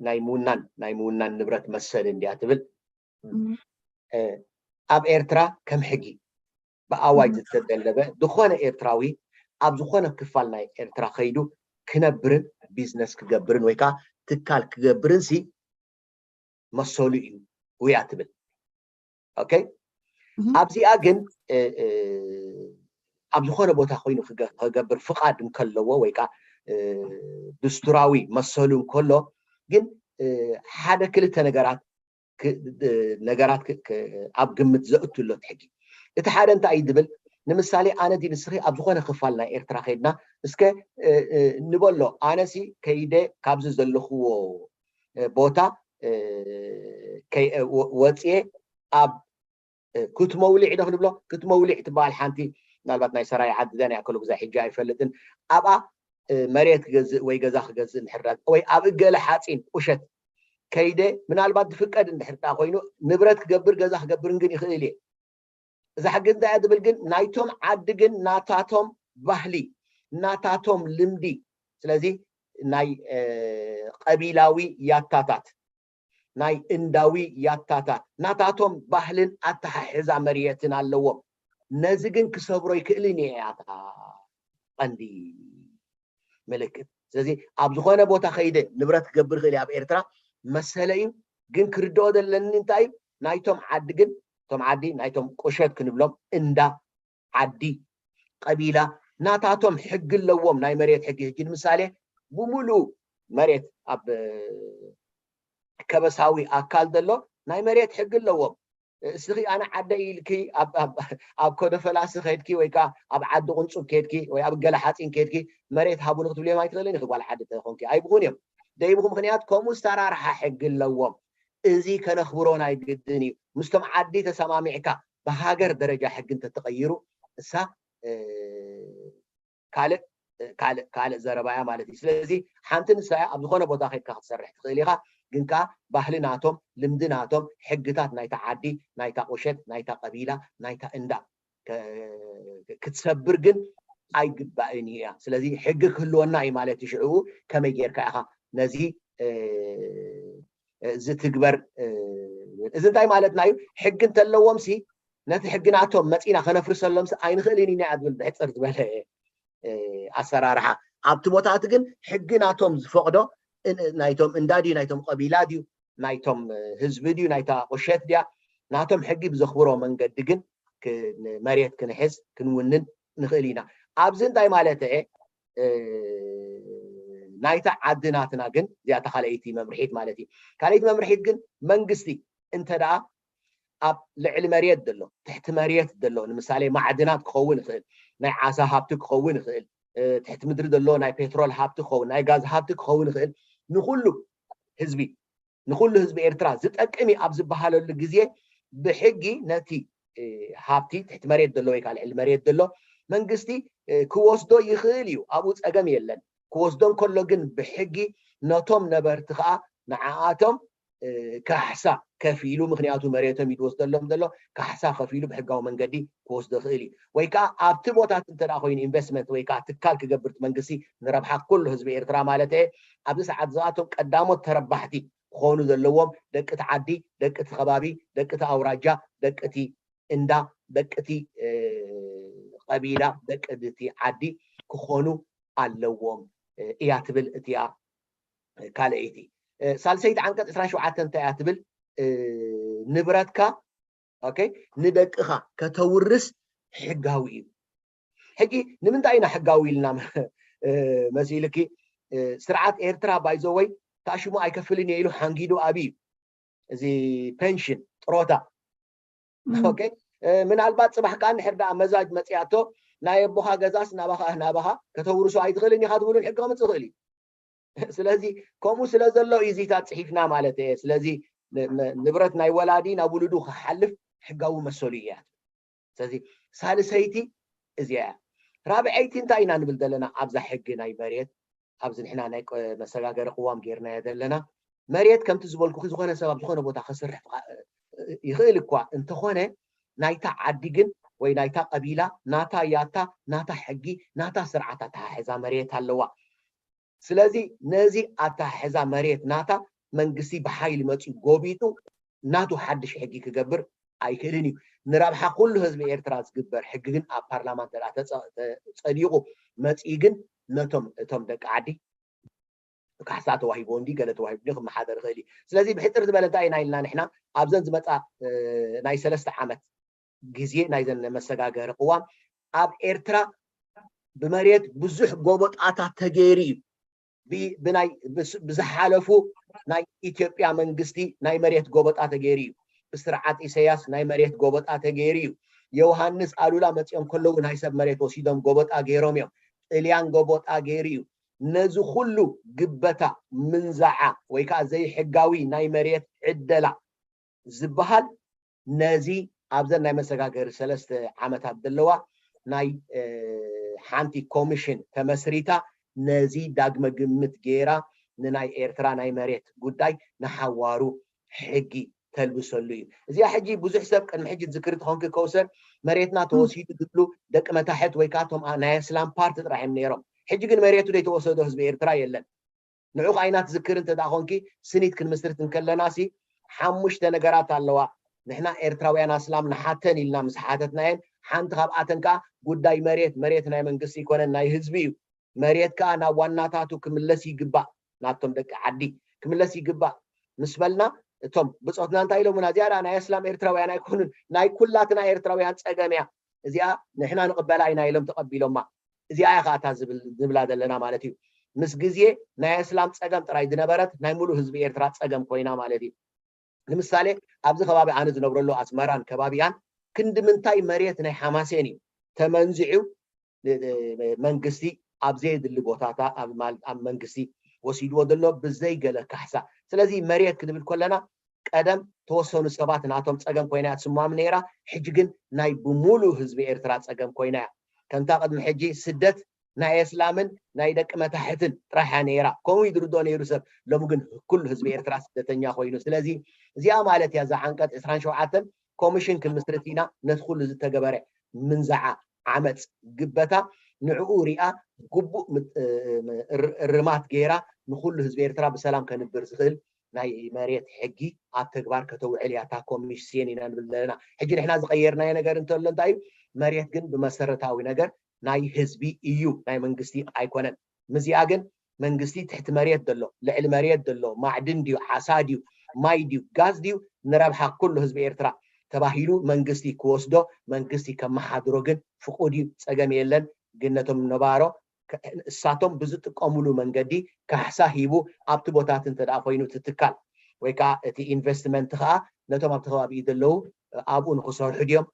ናይ ምውናን ናይ ምውናን ንብረት መሰል እንድያ ትብል ኣብ ኤርትራ ከም ሕጊ ብኣዋጅ ዝተጠለበ ዝኾነ ኤርትራዊ ኣብ ዝኾነ ክፋል ናይ ኤርትራ ከይዱ ክነብርን ቢዝነስ ክገብርን ወይ ከዓ ትካል ክገብርን ሲ መሰሉ እዩ እያ ትብል ኦኬ ኣብዚኣ ግን ኣብ ዝኾነ ቦታ ኮይኑ ክገብር ፍቓድ እንከለዎ ወይ ከዓ ድስቱራዊ መሰሉ እንከሎ ግን ሓደ ክልተ ነገራት ነገራት ኣብ ግምት ዘእቱ ኣሎ ሕጊ እቲ ሓደ እንታይ እዩ ዝብል ንምሳሌ ኣነ ዲ ንስኺ ኣብ ዝኾነ ክፋል ናይ ኤርትራ ከይድና እስከ ንበሎ ኣነሲ ከይደ ካብዚ ዘለኽዎ ቦታ ወፅየ ኣብ ክትመውሊዕ ዶ ክንብሎ ክትመውሊዕ ትበሃል ሓንቲ ምናልባት ናይ ሰራይ ዓዲ ዳን ያከሉ ብዛ ሕጂ ኣይፈልጥን ኣብኣ መሬት ክገዝእ ወይ ገዛ ክገዝእ እንድሕር ወይ ኣብ እገለ ሓፂን ቁሸት ከይደ ምናልባት ዝፍቀድ እንድሕር ዳ ኮይኑ ንብረት ክገብር ገዛ ክገብርን ግን ይኽእል እየ እዛ ሕጊ እንታይ እያ ትብል ግን ናይቶም ዓዲ ግን ናታቶም ባህሊ ናታቶም ልምዲ ስለዚ ናይ ቀቢላዊ ያታታት ናይ እንዳዊ ያታታት ናታቶም ባህልን ኣተሓሕዛ መርየትን ኣለዎም ነዚ ግን ክሰብሮ ይክእልን እየ ያታ ቀንዲ ምልክት። ስለዚ ኣብ ዝኾነ ቦታ ከይደ ንብረት ክገብር ይኽእል ኣብ ኤርትራ መሰለ እዩ። ግን ክርድኦ ዘለኒ እንታይ እዩ? ናይቶም ዓዲ ግን እቶም ዓዲ ናይቶም ቁሸት ክንብሎም እንዳ ዓዲ ቀቢላ ናታቶም ሕጊ ኣለዎም። ናይ መሬት ሕጊ ሕጂ ንምሳሌ ብምሉእ መሬት ኣብ ከበሳዊ ኣካል ዘሎ ናይ መሬት ሕጊ ኣለዎም። እስኺ ኣነ ዓደ ኢልኪ ኣብ ኮደ ፈላሲ ከድኪ ወይ ከዓ ኣብ ዓዲ ቁንፁብ ከድኪ ወይ ኣብ ገለ ሓፂን ከድኪ መሬት ሃቡኒ ክትብልዮም ኣይትኽእልን ኢኺ። ጓል ዓዲ ተኾንኪ ኣይብኹን እዮም ደይብኹ። ምክንያት ከምኡ ዝተራርሓ ሕጊ ኣለዎም። እዚ ከነኽብሮ ናይ ግድን እዩ። ምስቶም ዓዲ ተሰማሚዕካ ብሃገር ደረጃ ሕጊ እንተተቐይሩ እሳ ካልእ ካልእ ካልእ ዘረባያ ማለት እዩ። ስለዚ ሓንቲ ንሳያ ኣብ ዝኾነ ቦታ ከድካ ክትሰርሕ ትኽእል ኢኻ። ግን ከዓ ባህሊ ናቶም፣ ልምዲ ናቶም፣ ሕግታት ናይታ ዓዲ፣ ናይታ ቁሸት፣ ናይታ ቀቢላ፣ ናይታ እንዳ ክትሰብር ግን ኣይግባእን እዩ እያ። ስለዚ ሕጊ ክህልወና እዩ ማለት እዩ። ሽዕኡ ከመይ ጌርካ ኢኻ ነዚ ዝትግበር? እዚ እንታይ ማለትና እዩ? ሕጊ እንተለዎም ሲ ነቲ ሕጊ ናቶም መፂና ከነፍርሰሎም ሲ ኣይንኽእልን ኢና እያ ዝብል ብሕፅር ዝበለ ኣሰራርሓ። ኣብቲ ቦታ እቲ ግን ሕጊ ናቶም ዝፈቕዶ ናይቶም እንዳ ድዩ፣ ናይቶም ቀቢላ ድዩ፣ ናይቶም ህዝቢ ድዩ፣ ናይታ ቁሸት ድያ፣ ናቶም ሕጊ ብዘኽብሮ መንገዲ ግን መሬት ክንሕዝ ክንውንን ንኽእል ኢና። ኣብዚ እንታይ ማለት እየ? ናይታ ዓዲ ናትና ግን እዚኣታ ካልኣይቲ መምርሒት ማለት እዩ። ካልኣይቲ መምርሒት ግን መንግስቲ እንተ ደኣ ኣብ ልዕሊ መሬት ዘሎ ትሕቲ መሬት ዘሎ ንምሳሌ ማዕድናት ክኸውን ይኽእል፣ ናይ ዓሳ ሃብቲ ክኸውን ይኽእል፣ ትሕቲ ምድሪ ዘሎ ናይ ፔትሮል ሃብቲ ክኸውን፣ ናይ ጋዝ ሃብቲ ክኸውን ይኽእል፣ ንኩሉ ህዝቢ ንኩሉ ህዝቢ ኤርትራ ዝጠቅም እዩ ኣብ ዝበሃለሉ ግዜ ብሕጊ ነቲ ሃብቲ ትሕቲ መሬት ዘሎ ወይ ከዓ ልዕሊ መሬት ዘሎ መንግስቲ ክወስዶ ይኽእል እዩ። ኣብኡ ፀገም የለን። ክወስዶ እንከሎ ግን ብሕጊ ነቶም ነበርቲ ከዓ ንዓኣቶም ካሕሳ ከፊሉ፣ ምክንያቱ መሬቶም እዩ ዝወስደሎም ዘሎ፣ ካሕሳ ከፊሉ ብሕጋዊ መንገዲ ክወስዶ ይኽእል እዩ። ወይ ከዓ ኣብቲ ቦታት እንተ ኮይኑ ኢንቨስትመንት ወይ ከዓ ትካል ክገብር መንግስቲ ንረብሓ ኩሉ ህዝቢ ኤርትራ ማለት እየ። ኣብዚ ሰዓት እዚኣቶም ቀዳሞት ተረባሕቲ ክኾኑ ዘለዎም ደቂ እቲ ዓዲ፣ ደቂ እቲ ከባቢ፣ ደቂ እቲ ኣውራጃ፣ ደቂ እቲ እንዳ፣ ደቂ እቲ ቀቢላ፣ ደቂ እቲ ዓዲ ክኾኑ ኣለዎም እያ ትብል እቲኣ ካልኣይቲ። ሳልሰይቲ ዓንቀፅ ዕስራን ሸውዓተን እንታይ እያ ትብል? ንብረትካ ኦኬ ንደቅኻ ከተውርስ ሕጋዊ እዩ። ሕጂ ንምንታይ ኢና ሕጋዊ ኢልና መሲልኪ? ስርዓት ኤርትራ ባይዘወይ ታሽሙ ኣይከፍልን እየ ኢሉ ሓንጊዱ ኣብዩ። እዚ ፔንሽን ጥሮታ ኦኬ ምናልባት ፅባሕ ከዓ እንድሕር ደኣ መዛጅ መፅያቶ ናይ ኣቦኻ ገዛስ ናባኻ ናባኻ ከተውርሶ ኣይትኽእልን ኢኻ ትብሉን ሕጊ ከምፅእ ይኽእል እዩ። ስለዚ ከምኡ ስለ ዘሎ እዩ እዚታት ፅሒፍና ማለት እየ። ስለዚ ንብረት ናይ ወላዲ ናብ ውሉዱ ክሓልፍ ሕጋዊ መሰሉ እያ። ስለዚ ሳልሰይቲ እዚኣ እያ። ራብዐይቲ እንታይ ኢና ንብል ዘለና ኣብዛ ሕጊ ናይ መሬት ኣብዚ ንሕና ናይ መሰጋገሪ ቅዋም ጌርናዮ ዘለና መሬት ከምቲ ዝበልኩ ዝኾነ ሰብ ኣብ ዝኾነ ቦታ ከስርሕ ይኽእል እኳ እንተኾነ ናይታ ዓዲ ግን ወይ ናይታ ቀቢላ ናታ ያታ ናታ ሕጊ ናታ ስርዓት ኣተሓሕዛ መሬት ኣለዋ። ስለዚ ነዚ ኣተሓሕዛ መሬት ናታ መንግስቲ ብሓይሊ መፅኡ ጎቢጡ ናቱ ሓድሽ ሕጊ ክገብር ኣይክእልን እዩ። ንረብሓ ኩሉ ህዝቢ ኤርትራ ዝግበር ሕጊ ግን ኣብ ፓርላማ እንተ ጸዲቑ መፅኡ ግን ነቶም እቶም ደቂ ዓዲ ካሕሳ ተዋሂቦ እንዲ ገለ ተዋሂቡ ክመሓደር ይኽእል እዩ። ስለዚ ብሕፅር ዝበለ እንታይ ኢና ኢልና ንሕና ኣብዘን ዝመፃ ናይ ሰለስተ ዓመት ግዜ ናይዘን መሰጋገሪ ቅዋም ኣብ ኤርትራ ብመሬት ብዙሕ ጎቦጣታት ተገይሩ እዩ። ብዝሓለፉ ናይ ኢትዮጵያ መንግስቲ ናይ መሬት ጎበጣ ተገይሩ እዩ። ብስርዓት ኢሰያስ ናይ መሬት ጎበጣ ተገይሩ እዩ። ዮሃንስ ኣሉላ መፂኦም ከለዉ ናይ ሰብ መሬት ወሲዶም ጎበጣ ገይሮም እዮም። ጥልያን ጎበጣ ገይሩ እዩ። ነዚ ኩሉ ግበታ ምንዛዓ ወይ ከዓ ዘይሕጋዊ ናይ መሬት ዕደላ ዝበሃል ነዚ ኣብዘን ናይ መሰጋገሪ ሰለስተ ዓመታት ዘለዋ ናይ ሓንቲ ኮሚሽን ተመስሪታ ነዚ ዳግመ ግምት ገይራ ንናይ ኤርትራ ናይ መሬት ጉዳይ ንሓዋሩ ሕጊ ተልብሰሉ እዩ። እዚኣ ሕጂ ብዙሕ ሰብ ቅድሚ ሕጂ ዝክሪ ተኾንኪ ከውሰር መሬትና ተወሲዱ ዝብሉ ደቂ መታሕት ወይ ከዓ ቶም ናይ ኣስላም ፓርቲ ጥራሕ እዮም ነይሮም። ሕጂ ግን መሬቱ ዘይተወሰዶ ህዝቢ ኤርትራ የለን። ንዑ ከዓ ኢና ትዝክር እንተ ደኣ ኮንኪ ስኒት ክንምስርት እንከለና ሲ ሓሙሽተ ነገራት ኣለዋ ንሕና ኤርትራውያን ኣስላም ንሓተን ኢልና ምስ ሓተትናየን ሓንቲ ካብኣተን ከዓ ጉዳይ መሬት፣ መሬት ናይ መንግስቲ ይኮነን ናይ ህዝቢ እዩ። መሬት ከዓ ናብ ዋናታቱ ክምለስ ይግባእ፣ ናብቶም ደቂ ዓዲ ክምለስ ይግባእ ምስ በልና፣ እቶም ብፆትና እንታይ ኢሎምና? እዚኣ ናይ ኣስላም ኤርትራውያን ኣይኮኑን፣ ናይ ኩላትና ኤርትራውያን ፀገም እያ። እዚኣ ንሕና ንቕበላ ኢና ኢሎም ተቐቢሎማ። እዚኣ እያ ከዓ እታ ዝብል- ንብላ ዘለና ማለት እዩ። ምስ ግዜ ናይ ኣስላም ፀገም ጥራይ ዝነበረት ናይ ሙሉእ ህዝቢ ኤርትራ ፀገም ኮይና ማለት እዩ። ንምሳሌ ኣብዚ ከባቢ ኣነ ዝነብረሉ ኣስመራን ከባቢኣን ክንዲ ምንታይ መሬት ናይ ሓማሴን እዩ ተመንዚዑ መንግስቲ ኣብ ዘየድሊ ቦታታ ኣብ ማል- ኣብ መንግስቲ ወሲድዎ ዘሎ ብዘይ ገለ ካሕሳ። ስለዚ መሬት ክንብል ከለና ቀደም ተወሰኑ ሰባት ናቶም ፀገም ኮይና እያ ትስማም ነይራ። ሕጂ ግን ናይ ብሙሉ ህዝቢ ኤርትራ ፀገም ኮይና እያ። ከምታ ቅድሚ ሕጂ ስደት ናይ እስላምን ናይ ደቂ መታሕትን ጥራሕ እያ ነይራ። ከምኡ እዩ ዝርድኦ ነይሩ ሰብ። ሎሚ ግን ኩሉ ህዝቢ ኤርትራ ስደተኛ ኮይኑ። ስለዚ እዚኣ ማለት እያ እዛ ዓንቀፅ ዕስራን ሸውዓተን ኮሚሽን ክምስርት ኢና ነቲ ኩሉ ዝተገበረ ምንዛዓ ዓመፅ ግበታ ንዕኡ ሪኣ ግቡእ እርማት ገይራ ንኩሉ ህዝቢ ኤርትራ ብሰላም ከንብር ዝኽእል ናይ መሬት ሕጊ ኣብ ተግባር ከተውዕል እያ እታ ኮሚሽን ኢና ንብል ዘለና። ሕጂ ንሕና ዝቀየርናዮ ነገር እንተሎ እንታይ እዩ? መሬት ግን ብመሰረታዊ ነገር ናይ ህዝቢ እዩ፣ ናይ መንግስቲ ኣይኮነን። ምዚኣ ግን መንግስቲ ትሕቲ መሬት ዘሎ፣ ልዕሊ መሬት ዘሎ፣ ማዕድን ድዩ፣ ዓሳ ድዩ፣ ማይ ድዩ፣ ጋዝ ድዩ፣ ንረብሓ ኩሉ ህዝቢ ኤርትራ ተባሂሉ መንግስቲ ክወስዶ፣ መንግስቲ ከመሓድሮ ግን ፍቁድ እዩ፣ ፀገም የለን። ግን ነቶም ነባሮ እሳቶም ብዝጥቀምሉ መንገዲ ካሕሳ ሂቡ ኣብቲ ቦታት እንተ ደኣ ኮይኑ እቲ ትካል ወይ ከዓ እቲ ኢንቨስትመንት ከዓ ነቶም ኣብቲ ከባቢኡ ዘለዉ ኣብኡ ንክሰርሑ ድዮም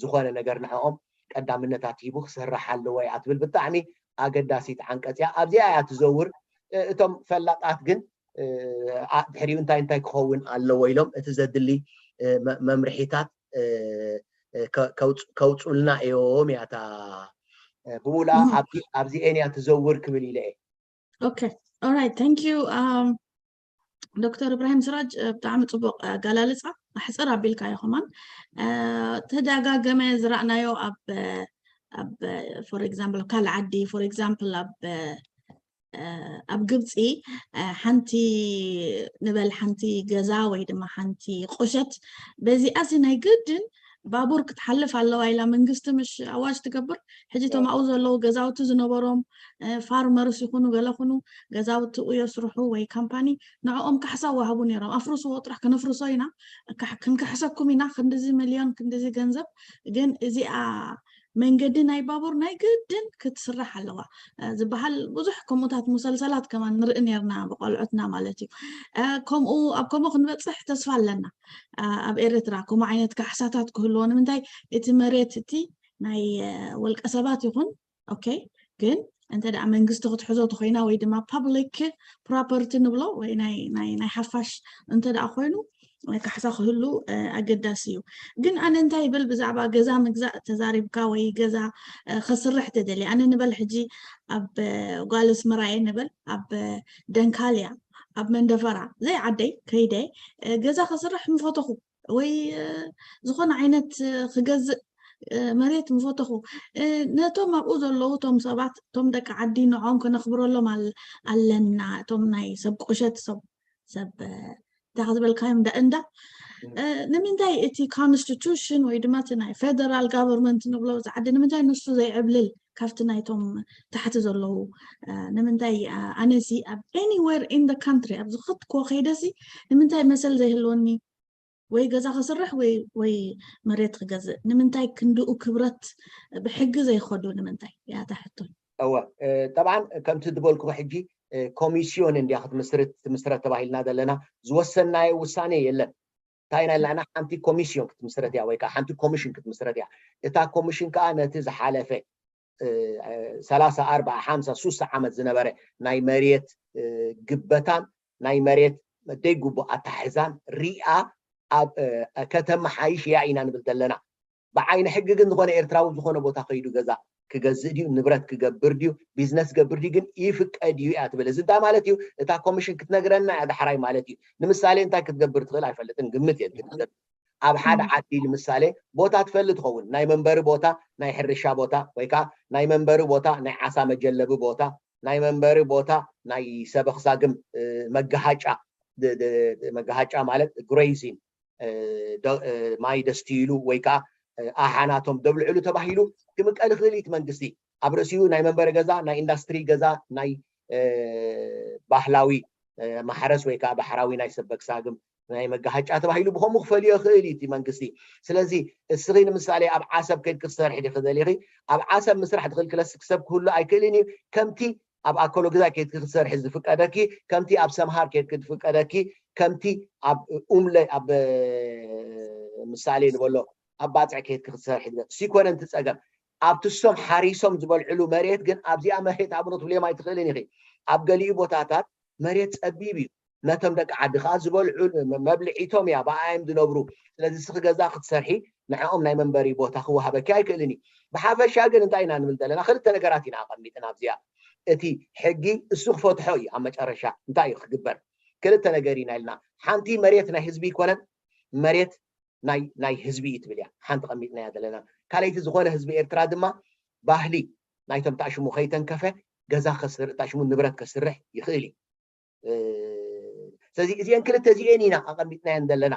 ዝኾነ ነገር ንዕኦም ቀዳምነታት ሂቡ ክሰርሕ ኣለዎ እያ ትብል ብጣዕሚ ኣገዳሲት ዓንቀፅ እያ። ኣብዚኣ እያ ትዘውር። እቶም ፈላጣት ግን ድሕሪኡ እንታይ እንታይ ክኸውን ኣለዎ ኢሎም እቲ ዘድሊ መምርሒታት ከውፅኡልና እዮም እያ እታ ብሙሉኣ ኣብዚኤን እያ ትዘውር ክብል ኢለ እየ። Okay, all right, thank you. ዶክተር እብራሂም ስራጅ ብጣዕሚ ፅቡቅ ኣገላልፃ ኣሕፅር ኣቢልካዮ ከማን ተደጋገመ ዝረእናዮ ኣብ ኣብ for example ካልዓዲ for example ኣብ ኣብ ግብፂ ሓንቲ ንበል ሓንቲ ገዛ ወይ ድማ ሓንቲ ቁሸት በዚኣ እዚ ናይ ግድን ባቡር ክትሓልፍ ኣለዋ ኢላ መንግስቲ ምሽ ኣዋጅ ትገብር። ሕጂ እቶም ኣብኡ ዘለዉ ገዛውቲ ዝነበሮም ፋርመርስ ይኹኑ ገለ ኩኑ ገዛውቲ የስርሑ ወይ ካምፓኒ ንዕኦም ካሕሳ ወሃቡ ነይሮም። ኣፍርስዎ ጥራሕ ክነፍርሶ ኢና ክንክሕሰኩም ኢና ክንድዚ ሚልዮን ክንድዚ ገንዘብ ግን እዚኣ መንገዲ ናይ ባቡር ናይ ግድን ክትስራሕ ኣለዋ ዝበሃል ብዙሕ ከምኡታት ሙሰልሰላት ከማን ንርኢ ነርና ብቆልዑትና ማለት እዩ። ከምኡ ኣብ ከምኡ ክንበፅሕ ተስፋ ኣለና። ኣብ ኤርትራ ከምኡ ዓይነት ካሕሳታት ክህልዎ ንምንታይ እቲ መሬት እቲ ናይ ወልቀ ሰባት ይኹን okay ግን እንተ ደኣ መንግስቲ ክትሕዞ ተኮይና ወይ ድማ public property ንብሎ ወይ ናይ ናይ ናይ ሓፋሽ እንተ ደኣ ኮይኑ ካሕሳ ክህሉ ኣገዳሲ እዩ። ግን ኣነ እንታይ ይብል ብዛዕባ ገዛ ምግዛእ ተዛሪብካ ወይ ገዛ ከስርሕ ተደልየ ኣነ ንበል ሕጂ ኣብ ጓል ኣስመራ እየ ንበል ኣብ ደንካልያ ኣብ መንደፈራ ዘይ ዓደይ ከይደ ገዛ ከስርሕ ምፈተኹ ወይ ዝኾነ ዓይነት ክገዝእ መሬት ምፈተኹ ነቶም ኣብኡ ዘለዉ እቶም ሰባት እቶም ደቂ ዓዲ ንዖም ከነኽብረሎም ኣለና እቶም ናይ ሰብ ቁሸት ሰብ ሰብ እንታይ ዝበልካዮም እንዳ እንዳ ንምንታይ እቲ constitution ወይ ድማ እቲ ናይ federal government ንብሎ ዝዓዲ ንምንታይ ንሱ ዘይዕብልል ካብቲ ናይቶም ታሕቲ ዘለዉ ንምንታይ ኣነሲ ኣብ anywhere in the country ኣብ ዝኸትክዎ ከይደሲ ንምንታይ መሰል ዘይህልወኒ ወይ ገዛ ክስርሕ ወይ ወይ መሬት ክገዝእ ንምንታይ ክንድኡ ክብረት ብሕጊ ዘይኸዱ ንምንታይ እያ እታ ሕቶ። እወ ጠብዓን ከምቲ ዝበልኩ ሕጂ ኮሚስዮን እንድያ ክትምስርት ትምስረት ተባሂልና ዘለና ዝወሰናዮ ውሳኔ የለን። እንታይ ኢና ኣለና ሓንቲ ኮሚስዮን ክትምስረት እያ ወይ ከዓ ሓንቲ ኮሚሽን ክትምስረት እያ። እታ ኮሚሽን ከዓ ነቲ ዝሓለፈ ሰላሳ ኣርባዓ ሓምሳ ሱሳ ዓመት ዝነበረ ናይ መሬት ግበታን ናይ መሬት ደይግቡእ ኣተሓሕዛን ሪኣ ኣብ ከተመሓይሽ እያ ኢና ንብል ዘለና። ብዓይኒ ሕጊ ግን ዝኾነ ኤርትራዊ ዝኾነ ቦታ ከይዱ ገዛ ክገዝእ ድዩ ንብረት ክገብር ድዩ ቢዝነስ ክገብር ድዩ ግን ይፍቀድ እዩ እያ ትብል። እዚ እንታይ ማለት እዩ? እታ ኮሚሽን ክትነግረና እያ ዳሕራይ ማለት እዩ። ንምሳሌ እንታይ ክትገብር ትኽእል ኣይፈልጥን፣ ግምት እየ ዝብል። ኣብ ሓደ ዓዲ ንምሳሌ ቦታ ትፈልጥ ትኸውን፣ ናይ መንበሪ ቦታ፣ ናይ ሕርሻ ቦታ ወይ ከዓ ናይ መንበሪ ቦታ፣ ናይ ዓሳ መጀለቢ ቦታ፣ ናይ መንበሪ ቦታ፣ ናይ ሰበኽ ሳግም መገሃጫ መገሃጫ ማለት ግሬዚን ማይ ደስትይሉ ወይ ከዓ ኣሓናቶም ደብልዕሉ ተባሂሉ ክምቀል ይኽእል እዩ። እቲ መንግስቲ ኣብ ርእሲኡ ናይ መንበሪ ገዛ፣ ናይ ኢንዳስትሪ ገዛ፣ ናይ ባህላዊ ማሕረስ ወይ ከዓ ባሕራዊ ናይ ሰበክ ሳግም ናይ መጋሃጫ ተባሂሉ ብኸምኡ ክፈልዮ ይኽእል እዩ እቲ መንግስቲ። ስለዚ እስኺ ንምሳሌ ኣብ ዓሰብ ከይድኪ ክትሰርሒ ዲኺ ደሊኺ? ኣብ ዓሰብ ምስራሕ ዝኽልክለኪ ሰብ ክህሉ ኣይክእልን እዩ። ከምቲ ኣብ ኣከሎ ግዛይ ከይድኪ ክትሰርሒ ዝፍቀደኪ፣ ከምቲ ኣብ ሰምሃር ከይድኪ ዝፍቀደኪ፣ ከምቲ ኣብ ኡምለ ኣብ ምሳሌ ንበሎ ኣብ ባፅዕ ከይድኪ ክትሰርሒ ዝብል ሲኮነን እቲ ፀገም። ኣብቲ እሶም ሓሪሶም ዝበልዕሉ መሬት ግን ኣብዚኣ መሬት ኣብኖ ትብልዮም ኣይትኽእልን ኢኺ። ኣብ ገሊኡ ቦታታት መሬት ፀቢብ እዩ። ነቶም ደቂ ዓዲ ከዓ ዝበልዑ መብልዒቶም እያ፣ ብኣዮም ዝነብሩ። ስለዚ እስኺ ገዛ ክትሰርሒ ንዕኦም ናይ መንበሪ ቦታ ክወሃበኪ ኣይክእልን እዩ። ብሓፈሻ ግን እንታይ ኢና ንብል ዘለና? ክልተ ነገራት ኢና ኣቐሚጥና ኣብዚኣ። እቲ ሕጊ እሱ ክፈትሖ እዩ ኣብ መጨረሻ እንታይ እዩ ክግበር? ክልተ ነገር ኢና ኢልና። ሓንቲ መሬት ናይ ህዝቢ ይኮነን፣ መሬት ናይ ናይ ህዝቢ እዩ ትብል እያ ሓንቲ ቀሚጥናያ ዘለና። ካልኣይቲ ዝኾነ ህዝቢ ኤርትራ ድማ ባህሊ ናይቶም ታሽሙ ከይተንከፈ ገዛ ከስር ታሽሙ ንብረት ከስርሕ ይኽእል እዩ። ስለዚ እዚአን ክልተ እዚአን ኢና ኣቐሚጥናየን ዘለና።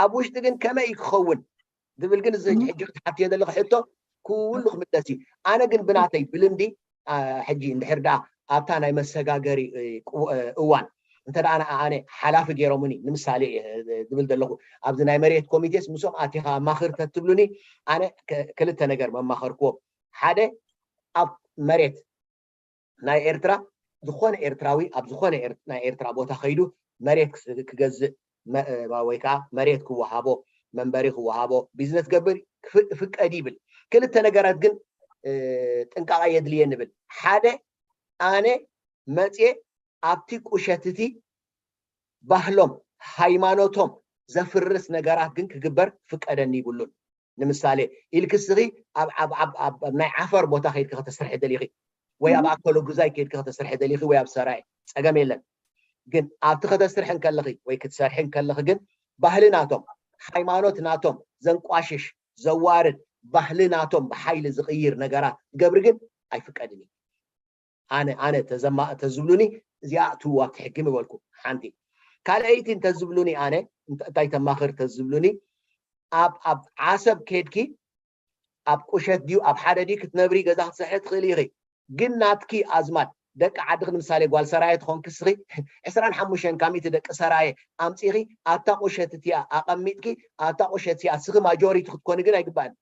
ኣብ ውሽጢ ግን ከመይ ክኸውን ዝብል ግን እዚ ሕጂ ክትሓትዮ ዘለኺ ሕቶ ኩሉ ክምለስ እዩ። ኣነ ግን ብናተይ ብልምዲ ሕጂ እንድሕር ደኣ ኣብታ ናይ መሰጋገሪ እዋን እንተ ደኣ ኣነ ሓላፊ ገይሮምኒ ንምሳሌ ዝብል ዘለኹ ኣብዚ ናይ መሬት ኮሚቴስ ምስኦም ኣቲኻ ኣማኽር ተትብሉኒ ኣነ ክልተ ነገር መማኸርክዎም። ሓደ ኣብ መሬት ናይ ኤርትራ ዝኾነ ኤርትራዊ ኣብ ዝኾነ ናይ ኤርትራ ቦታ ከይዱ መሬት ክገዝእ ወይ ከዓ መሬት ክወሃቦ መንበሪ ክወሃቦ ቢዝነስ ገብር ፍቀድ ይብል። ክልተ ነገራት ግን ጥንቃቐ የድልየ ንብል። ሓደ ኣነ መፅየ ኣብቲ ቁሸት እቲ ባህሎም ሃይማኖቶም ዘፍርስ ነገራት ግን ክግበር ፍቀደኒ ይብሉን። ንምሳሌ ኢልኪ እስኺ ኣብ ናይ ዓፈር ቦታ ከይድኪ ከተስርሒ ደሊኺ ወይ ኣብ ኣከሎ ጉዛይ ከይድኪ ከተስርሒ ደሊኺ ወይ ኣብ ሰራየ ፀገም የለን። ግን ኣብቲ ከተስርሒ እንከለኺ ወይ ክትሰርሒ እንከለኺ ግን ባህሊ ናቶም ሃይማኖት ናቶም ዘንቋሽሽ ዘዋርድ ባህሊ ናቶም ብሓይሊ ዝቕይር ነገራት ትገብሪ ግን ኣይፍቀድን እዩ። ኣነ ኣነ ተዘማ ተዝብሉኒ እዚኣ እትው ኣብቲ ሕጊ ምበልኩ ሓንቲ ካልኣይቲ እንተዝብሉኒ ኣነ እንታይ ተማኽር ተዝብሉኒ ኣብ ኣብ ዓሰብ ከድኪ ኣብ ቁሸት ድዩ ኣብ ሓደ ድዩ ክትነብሪ ገዛ ክትሰሐ ትኽእል ኢኺ። ግን ናትኪ ኣዝማድ ደቂ ዓድኺ ንምሳሌ ጓል ሰራየ ትኾንኪ እስኺ ዕስራን ሓሙሽተን ካብ ሚእቲ ደቂ ሰራየ ኣምፂኺ ኣብታ ቁሸት እቲኣ ኣቐሚጥኪ ኣብታ ቁሸት እቲኣ እስኺ ማጆሪቲ ክትኮኒ ግን ኣይግባእን።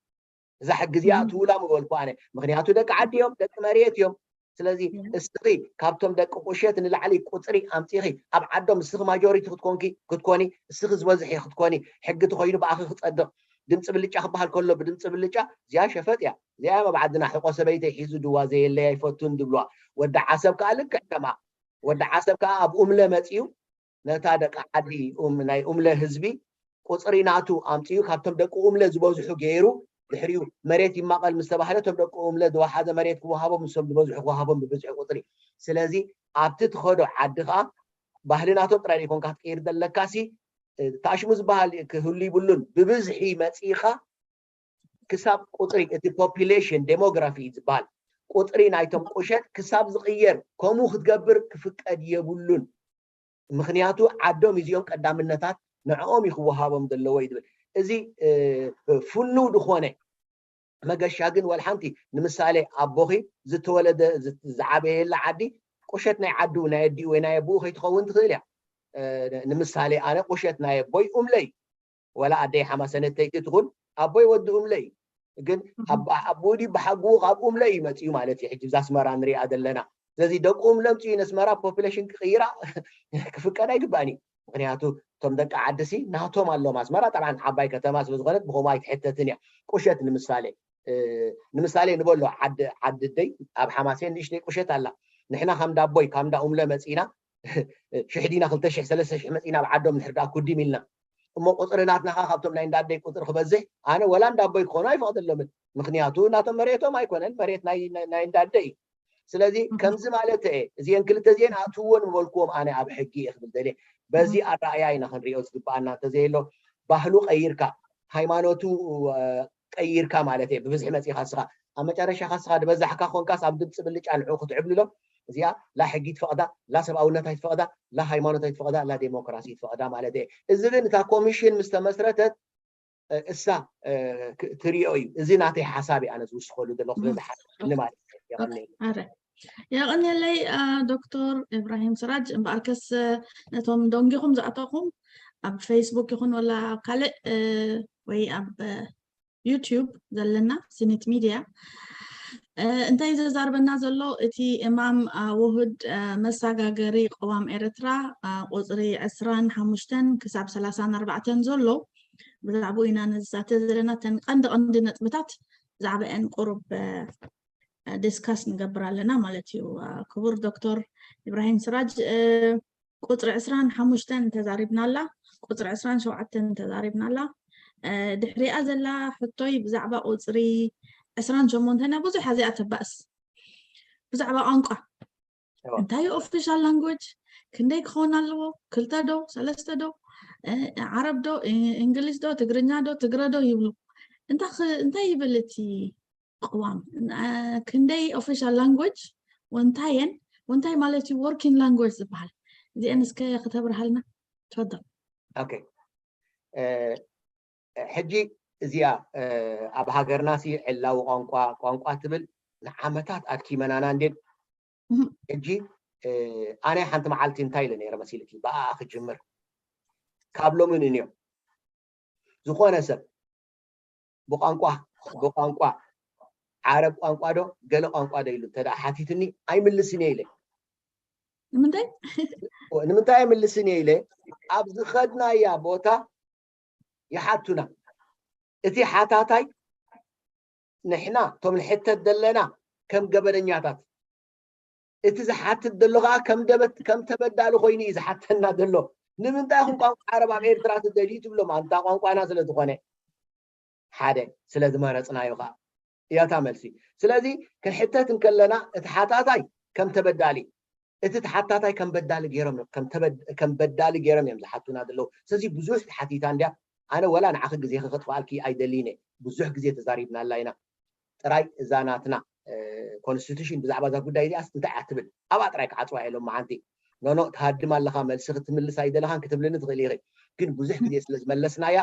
እዛ ሕጊ እዚኣ ትውላ ምበልኩ ኣነ። ምክንያቱ ደቂ ዓዲ እዮም፣ ደቂ መሬት እዮም። ስለዚ እስኺ ካብቶም ደቂ ቁሸት ንላዕሊ ቁፅሪ ኣምፂኺ ኣብ ዓዶም እስኺ ማጆሪቲ ክትኮንኪ ክትኮኒ እስኺ ዝበዝሒ ክትኮኒ ሕጊ ተኮይኑ ብኣኺ ክፀድቕ ድምፂ ብልጫ ክበሃል ከሎ ብድምፂ ብልጫ እዚኣ ሸፈጥ እያ። እዚኣ ኣብ ዓድና ሕቆ ሰበይተይ ሒዙ ድዋ ዘየለይ ኣይፈቱን ዝብልዋ። ወዲ ዓሰብ ከዓ ልክዕ ከምኣ ወዲ ዓሰብ ከዓ ኣብ ኡምለ መፅዩ ነታ ደቂ ዓዲ ናይ ኡምለ ህዝቢ ቁፅሪ ናቱ ኣምፅኡ ካብቶም ደቂ ኡምለ ዝበዝሑ ገይሩ ድሕሪኡ መሬት ይማቐል ምስ ተባህለ እቶም ደቂ ኡምለ ዝወሓዘ መሬት ክወሃቦም ንሶም ዝበዝሑ ክወሃቦም ብብዝሒ ቁፅሪ። ስለዚ ኣብቲ ትኸዶ ዓዲ ከዓ ባህሊ ናቶም ጥራይ ዘይኮንካ ክትቀይር ዘለካሲ ታሽሙ ዝበሃል ክህሉ ይብሉን ብብዝሒ መፂእኻ ክሳብ ቁፅሪ እቲ ፖፒሌሽን ዴሞግራፊ ዝበሃል ቁፅሪ ናይቶም ቁሸት ክሳብ ዝቕየር ከምኡ ክትገብር ክፍቀድ የብሉን። ምክንያቱ ዓዶም እዚኦም ቀዳምነታት ንዕኦም እዩ ክወሃቦም ዘለዎ እዩ ዝብል። እዚ ፍኑው ዝኾነ መገሻ ግን ወላ ሓንቲ ንምሳሌ ኣቦኺ ዝተወለደ ዝዓበየላ ዓዲ ቁሸት ናይ ዓዱ ናይ ኣዲኡ ወይ ናይ ኣቦኡ ከይትኸውን ትኽእል እያ። ንምሳሌ ኣነ ቁሸት ናይ ኣቦይ ኡምለይ ወላ ኣደይ ሓማሰነተይቲ ትኹን ኣቦይ ወዲ ኡምለ እዩ። ግን ኣቦኡ ድዩ ብሓጉኡ ካብ ኡምለ እዩ መፅኡ ማለት እዩ። ሕጂ ብዛ ኣስመራ ንሪኣ ዘለና ስለዚ ደቁ ኡምለ ምፅኡ ነስመራ ፖፕሌሽን ክቕይራ ክፍቀድ ኣይግባእን እዩ። ምክንያቱ እቶም ደቂ ዓዲ ሲ ናቶም ኣለዎም። ኣስመራ ጠብዓን ዓባይ ከተማ ስለዝኾነት ብኸምኡ ኣይትሕተትን እያ። ቁሸት ንምሳሌ ንምሳሌ ንበሎ ዓዲ ዓዲ ደይ ኣብ ሓማሴን ንእሽተይ ቁሸት ኣላ። ንሕና ካብ ዳቦይ ካብ ዳ ኡምለ መፂና ሽሕ ዲና ክልተ ሽሕ ሰለስተ ሽሕ መፂና ኣብ ዓዶም ንሕርዳ ኩዲም ኢልና እሞ ቁፅሪ ናትና ከዓ ካብቶም ናይ እንዳደይ ቁፅሪ ክበዝሕ ኣነ ወላ እንዳቦይ ክኾኑ ኣይፈቕደሎምን። ምክንያቱ ናቶም መሬቶም ኣይኮነን መሬት ናይ እንዳደይ እዩ። ስለዚ ከምዚ ማለት እየ እዚአን ክልተ እዚአን ኣትውዎን ምበልክዎም ኣነ ኣብ ሕጊ እየ ክብል ደልየ። በዚ ኣረኣያ ኢና ክንሪኦ ዝግባኣና እንተዘየሎ ባህሉ ቀይርካ ሃይማኖቱ ቀይርካ ማለት እየ ብብዝሒ መፂእካ ስኻ ኣብ መጨረሻ ካስኻ ዝበዛሕካ ኮንካስ ኣብ ድምፂ ብልጫ ንዑ ክትዕብልሎ እዚኣ ላ ሕጊ ትፈቕዳ ላ ሰብኣውነት ኣይትፈቕዳ ላ ሃይማኖት ኣይትፈቕዳ ላ ዴሞክራሲ ይትፈቕዳ ማለት እየ። እዚ ግን እታ ኮሚሽን ምስ ተመስረተት እሳ ትሪኦ እዩ። እዚ ናተይ ሓሳብ እዩ ኣነ ዝውስኸሉ ዘለኹ ስለዝሓኒ ማለት እዩ። የቐንየለይ። የቐንየለይ ዶክተር ኢብራሂም ስራጅ። እምበኣርከስ ነቶም ደንጊኹም ዝኣተኹም ኣብ ፌስቡክ ይኹን ወላ ኣብ ካልእ ወይ ኣብ ዩቲዩብ ዘለና ሲኒት ሚድያ እንታይ ዘዛርበና ዘሎ እቲ እማም ውሁድ መሰጋገሪ ቅዋም ኤርትራ ቁፅሪ ዕስራን ሓሙሽተን ክሳብ ሰላሳን ኣርባዕተን ዘሎ ብዛዕባኡ ኢና ንዛተ ዘለና። እተን ቀንዲ ቀንዲ ነጥብታት ብዛዕባአን ቁሩብ ዲስካስ ንገብር ኣለና ማለት እዩ። ክቡር ዶክተር ኢብራሂም ስራጅ ቁፅሪ ዕስራን ሓሙሽተን ተዛሪብና ኣላ፣ ቁፅሪ ዕስራን ሸውዓተን ተዛሪብና ኣላ። ድሕሪኣ ዘላ ሕቶይ ብዛዕባ ቁፅሪ ዕስራን ሸሞንተን እያ። ብዙሕ እዚኣ ተባእስ ብዛዕባ ቋንቋ እንታይ እዩ ኦፊሻል ላንጉጅ፣ ክንደይ ክኸውን ኣለዎ፣ ክልተ ዶ ሰለስተ ዶ፣ ዓረብ ዶ፣ እንግሊዝ ዶ፣ ትግርኛ ዶ፣ ትግረ ዶ ይብሉ። እንታይ ይብል እቲ ቅዋም፣ ክንደይ ኦፊሻል ላንጉጅ፣ ወንታየን ወንታይ ማለት እዩ ወርኪንግ ላንጉጅ ዝበሃል። እዚአን እስከ ከተብርሃልና ትፈዶ። ሕጂ እዚኣ ኣብ ሃገርና ሲ ዕላዊ ቋንቋ ቋንቋ ትብል ንዓመታት ኣድኪመናና እንዴን። ሕጂ ኣነ ሓንቲ መዓልቲ እንታይ ኢለ ነይረ መሲልኪ፣ ብኣኣ ክጅምር። ካብ ሎሚ ንንዮም ዝኾነ ሰብ ብቋንቋ ብቋንቋ ዓረብ ቋንቋ ዶ ገለ ቋንቋ ዶ ኢሉ እንተ ሓቲትኒ ኣይምልስን እየ ኢለ። ንምንታይ ንምንታይ ኣይምልስን እየ ኢለ ኣብ ዝኸድናያ ቦታ ይሓቱና። እቲ ሓታታይ ንሕና እቶም ንሕተት ዘለና ከም ገበነኛታት እቲ ዝሓትት ዘሎ ከዓ ከም ደበት ከም ተበዳሊ ኮይኑ እዩ ዝሓተና ዘሎ። ንምንታይ ኢኹም ቋንቋ ዓረብ ኣብ ኤርትራ ትደልዩ ትብሎም፣ ኣንታ ቋንቋና ስለ ዝኾነ ሓደ ስለ ዝመረፅናዮ ከዓ እያታ መልሲ። ስለዚ ክንሕተት እንከለና እቲ ሓታታይ ከም ተበዳሊ እቲ ተሓታታይ ከም በዳሊ ገይሮም ከም በዳሊ ገይሮም እዮም ዝሓቱና ዘለዉ። ስለዚ ብዙሕ ተሓቲታ እንድያ ኣነ ወላ ንዓኺ ግዜኺ ከጥፍኣልኪ ኣይደልይን እየ። ብዙሕ ግዜ ተዛሪብናላ ኢና። ጥራይ እዛ ናትና ኮንስቲቱሽን ብዛዕባ እዛ ጉዳይ እዚኣስ እንታይ እያ ትብል ኣብኣ ጥራይ ክዓፅዋ እየ ሎማዓንቲ። ኖኖ ትሃድም ኣለኻ፣ መልሲ ክትምልስ ኣይደለኻን ክትብልኒ ትኽእል ኢኺ። ግን ብዙሕ ግዜ ስለ ዝመለስናያ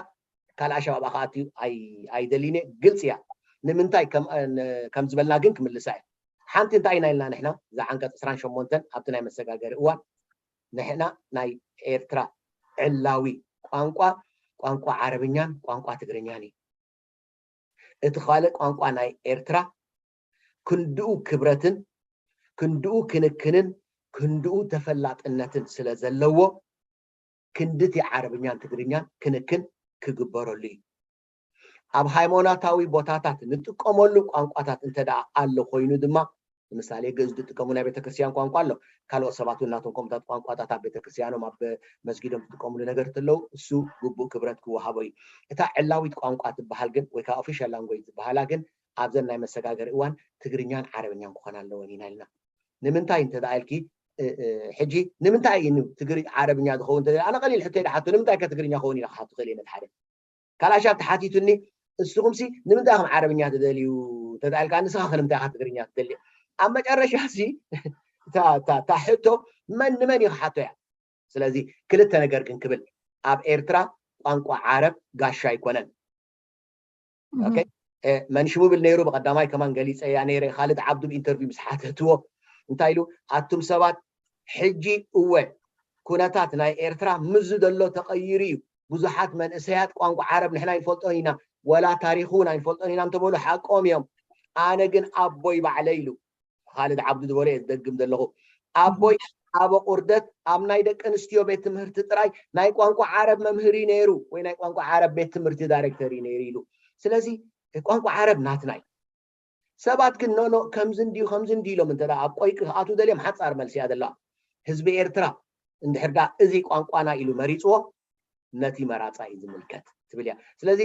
ካልእ ኣሸባብ ኣኻ ኣትዩ ኣይደልይን እየ። ግልፂ እያ ንምንታይ ከም ዝበልና ግን ክምልሳ እየ። ሓንቲ እንታይ ኢና ኢልና ንሕና እዛ ዓንቀፅ ዕስራን ሸሞንተን ኣብቲ ናይ መሰጋገሪ እዋን ንሕና ናይ ኤርትራ ዕላዊ ቋንቋ ቋንቋ ዓረብኛን ቋንቋ ትግርኛን እዩ። እቲ ካልእ ቋንቋ ናይ ኤርትራ ክንድኡ ክብረትን ክንድኡ ክንክንን ክንድኡ ተፈላጥነትን ስለ ዘለዎ ክንድቲ ዓረብኛን ትግርኛን ክንክን ክግበረሉ እዩ። ኣብ ሃይማኖታዊ ቦታታት ንጥቀመሉ ቋንቋታት እንተ ደኣ ኣሎ ኮይኑ ድማ ንምሳሌ ግእዝ ዝጥቀሙ ናይ ቤተክርስትያን ቋንቋ ኣሎ። ካልኦት ሰባት እውን ናቶም ከምታት ቋንቋታት ኣብ ቤተክርስትያኖም ኣብ መስጊዶም ዝጥቀምሉ ነገር እንተለዉ እሱ ግቡእ ክብረት ክወሃቦ እዩ። እታ ዕላዊት ቋንቋ ትበሃል ግን ወይ ከዓ ኦፊሻል ላንጉጅ ዝበሃላ ግን ኣብዘን ናይ መሰጋገሪ እዋን ትግርኛን ዓረብኛን ክኾና ኣለወን ኢና ኢልና። ንምንታይ እንተ ደኣ ኢልኪ ሕጂ ንምንታይ እዩ ትግሪ ዓረብኛ ዝኸውን? ኣነ ቀሊል ሕቶ ይድሓቶ ንምንታይ ከ ትግርኛ ክኸውን ኢለ ክሓቱ ክእል እየ ነቲ ሓደ ካልኣሻብ ተሓቲቱኒ፣ እስኹምሲ ንምንታይ ኢኹም ዓረብኛ ትደልዩ ተታልካ ንስኻ ከ ንምንታይ ኢኻ ትግርኛ ትደሊ? ኣብ መጨረሻ ሲ እታ ሕቶ መን ንመን እዩ ክሓቶ እያ። ስለዚ ክልተ ነገር ግን ክብል ኣብ ኤርትራ ቋንቋ ዓረብ ጋሻ ኣይኮነን። መን ሽሙ ብል ነይሩ ብቀዳማይ ከማን ገሊፀ እያ ነይረ ካልድ ዓብዱ ብኢንተርቪው ምስ ሓተትዎ እንታይ ኢሉ ኣቱም ሰባት ሕጂ እወ ኩነታት ናይ ኤርትራ ምዚ ዘሎ ተቐይሩ እዩ። ብዙሓት መንእሰያት ቋንቋ ዓረብ ንሕና ኣይንፈልጦን ኢና፣ ወላ ታሪኹ እውን ኣይንፈልጦን ኢና እንተበሉ ሓቆም እዮም። ኣነ ግን ኣቦይ ባዕለይ ኢሉ ካልድ ዓብዱ ዝበሎ እየ ዝደግም ዘለኹ። ኣቦይ ኣብ ኣቑርደት ኣብ ናይ ደቂ ኣንስትዮ ቤት ትምህርቲ ጥራይ ናይ ቋንቋ ዓረብ መምህር እዩ ነይሩ ወይ ናይ ቋንቋ ዓረብ ቤት ትምህርቲ ዳይሬክተር እዩ ነይሩ ኢሉ። ስለዚ ቋንቋ ዓረብ ናትና እዩ። ሰባት ግን ኖኖ ከምዚ እንድዩ ከምዚ እንድዩ ኢሎም እንተ ኣብ ቆይቂ ክኣትዉ ደልዮም ሓፃር መልሲ እያ ዘለዋ። ህዝቢ ኤርትራ እንድሕር ዳ እዚ ቋንቋና ኢሉ መሪፅዎ ነቲ መራፃ እዩ ዝምልከት ትብል እያ። ስለዚ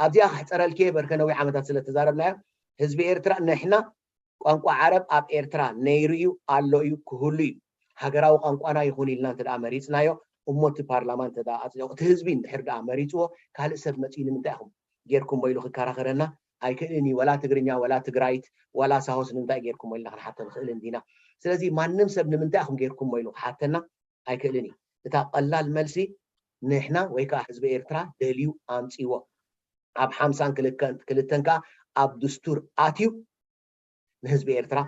ኣብዚኣ ክሕፀረልኪ እየ በርከ ነዊሕ ዓመታት ስለ ተዛረብናዮ ህዝቢ ኤርትራ ንሕና ቋንቋ ዓረብ ኣብ ኤርትራ ነይሩ እዩ ኣሎ እዩ ክህሉ እዩ። ሃገራዊ ቋንቋና ይኹን ኢልና እንተ መሪፅናዮ እሞ እቲ ፓርላማ እንተ ኣፅዲቑ እቲ ህዝቢ እንድሕር ዳ መሪፅዎ ካልእ ሰብ መፅኡ ንምንታይ ኢኹም ጌርኩሞ ኢሉ ክከራኸረና ኣይክእልን እዩ። ወላ ትግርኛ ወላ ትግራይት ወላ ሳሆስ ንምንታይ ጌርኩሞ ኢልና ክንሓቶ ንኽእል እንዲና። ስለዚ ማንም ሰብ ንምንታይ ኢኹም ጌርኩሞ ኢሉ ክሓተና ኣይክእልን እዩ። እታ ቀላል መልሲ ንሕና ወይ ከዓ ህዝቢ ኤርትራ ደልዩ ኣምፅዎ። ኣብ ሓምሳን ክልተን ከዓ ኣብ ድስቱር ኣትዩ ንህዝቢ ኤርትራ